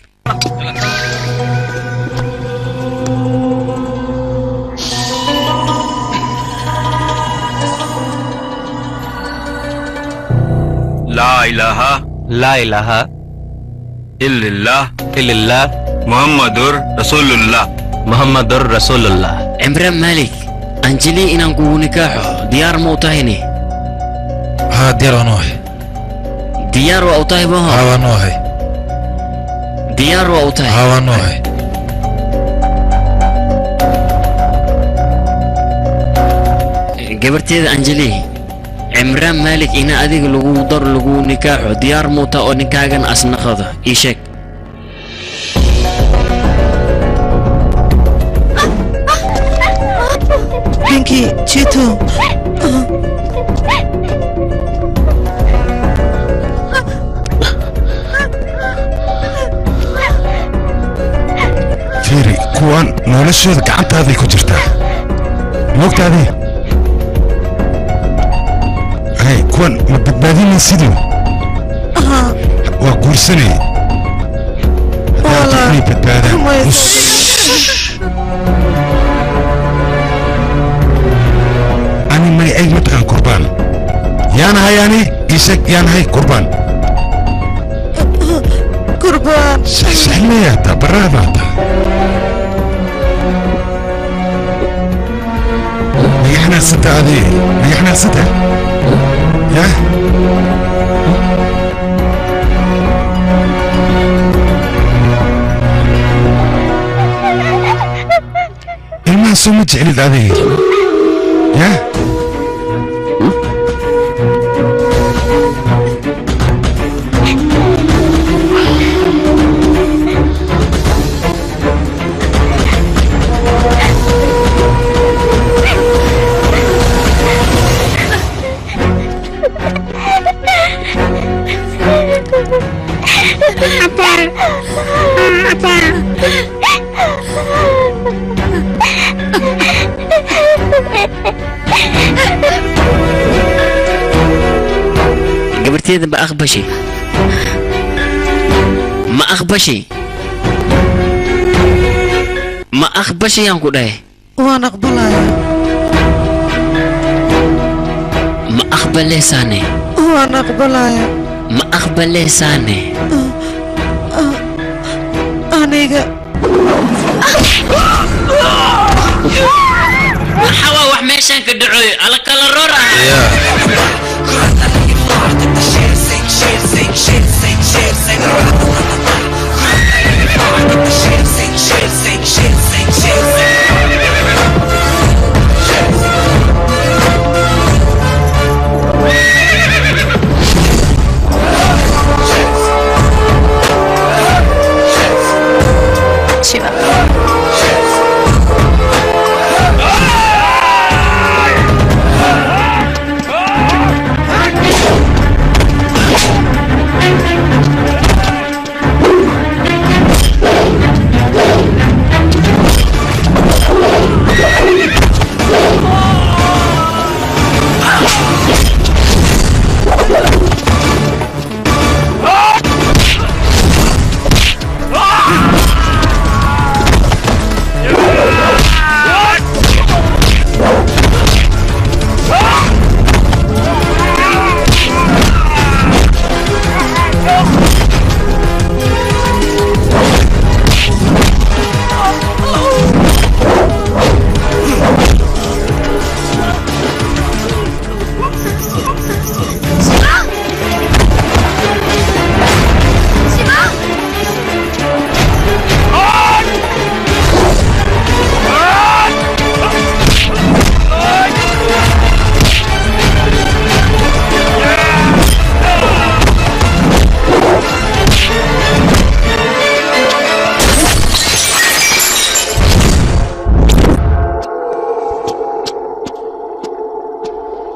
لا إله لا إله إلا الله إلا الله محمد رسول الله محمد رسول الله. Cimraan Malik, Anjali inaan kugu nikaaxo diyaar ma u tahayni? Haa, diyaar waan u ahay. Diyaar waa u tahay maho? Haa, waan u ahay. Diyaar waa u tahay? Haa, waan u ahay. Gabarteeda Anjali, Cimraan Malik ina adiga lagu daro lagu nikaaxo diyaar ma u tahay oo ninkaagan asnaqado ii sheeg. Pinky, Chito. Fiiri, kuwan noloshooda gacantaaday ku jirtaa, moogtaadii? Hay, kuwan ma badbaadinaysidu? Waa guursanay haddaa rabto inay badbaadaan. Ani magacayg mataqaan? Kurbaan yaanahay ani, ii sheeg, yaanahay kurbaan? Kurbaan. Saxsaxleeyaa baraadaa taa naga xanaaqsanta adi, naga xanaaqsanta yah. Ilmaha soo ma jeclid adiga yah? Abba Abba gabarteeda ma aqbashay ma aqbashay ma aqbashay aan ku dhahay waan aqbalayaa ma aqbalaysaane waan aqbalayaa ma aqbalaysaane aniga maxaa waa wax meeshaan ka dhacoy ala kala roor ah Shiva.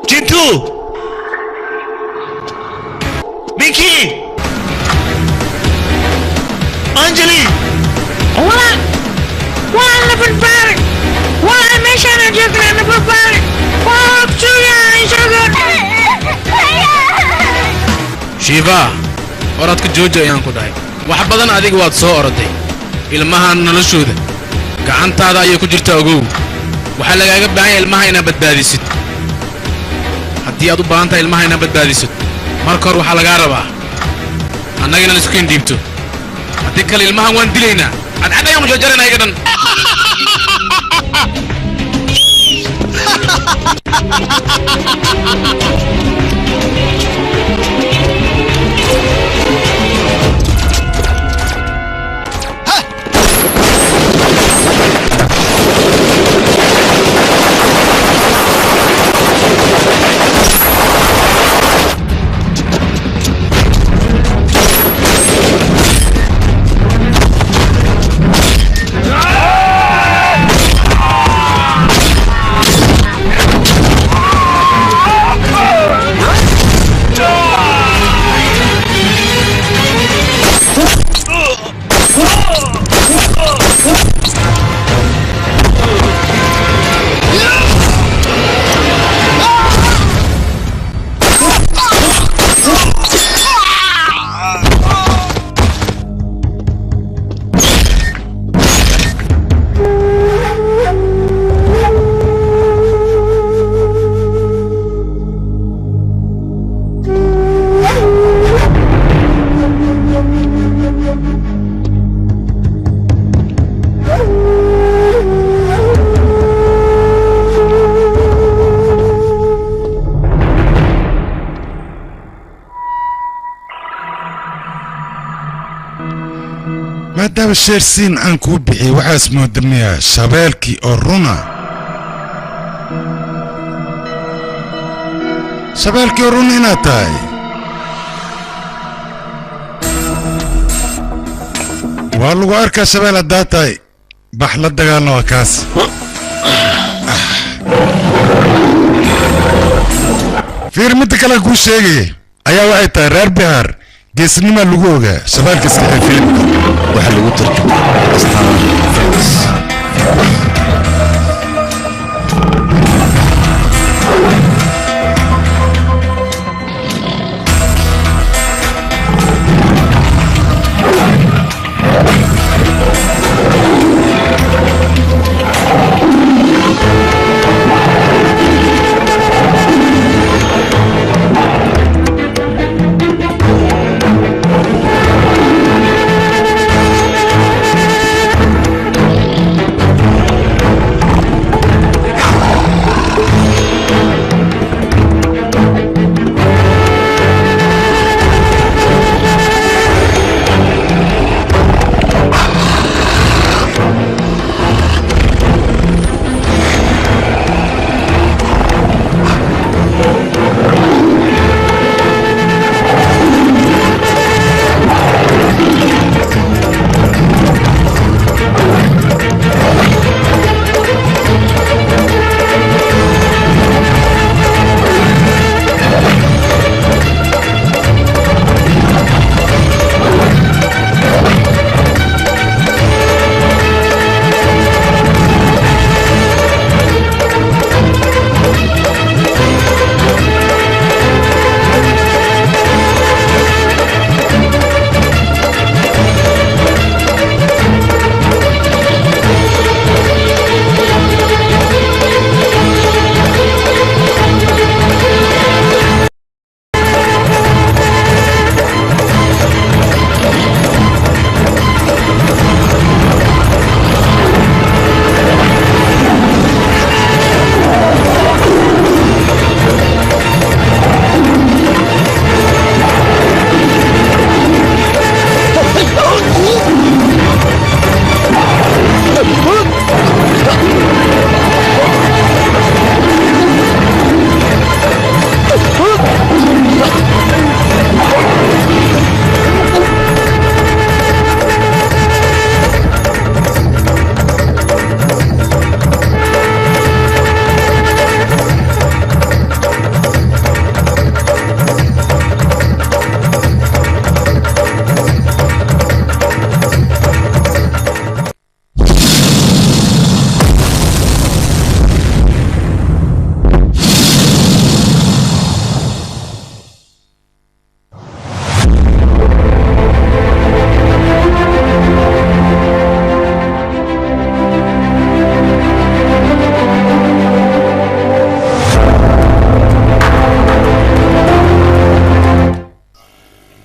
Chintu! Mickey! Anjali! Walaal waa la badbaadi walaal meeshaan aan joognaa la badbaadi waa ogsugaa isaga shiiba orodka jooji ayaan ku dhahay wax badan adiga waad soo oroday ilmahan noloshooda gacantaada ayay ku jirtaa ogow waxaa lagaaga baahan yahay ilmaha inaad badbaadisid haddii aad u baahan tahay ilmaha inaad badbaadisid marka hore waxaa lagaa rabaa annaga inaan isku kendhiibto haddii kale ilmahan waan dilaynaa cadcad ayaan mujajarana iga dhan maadaama sheersiin aan kuu bixiyey waxaas moodamiyaa shabeelkii oo runa shabeelkii oo runa inaad tahay waa lagu arkaa shabeel haddaa tahay bax la dagaalna waa kaas. Fiir, midda kale kuu sheegayay ayaa waxay tahay reer Bihaar geesnima lagu ogaa. Shabaalka iska xir filimka waxaa lagu tarjumay Astaan Films.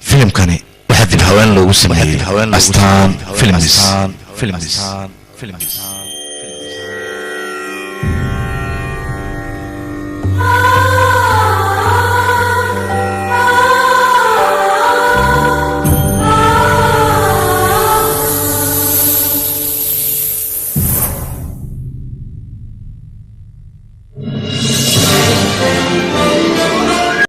Filimkani waxaa dib haween loogu sameeyey Astaan Films.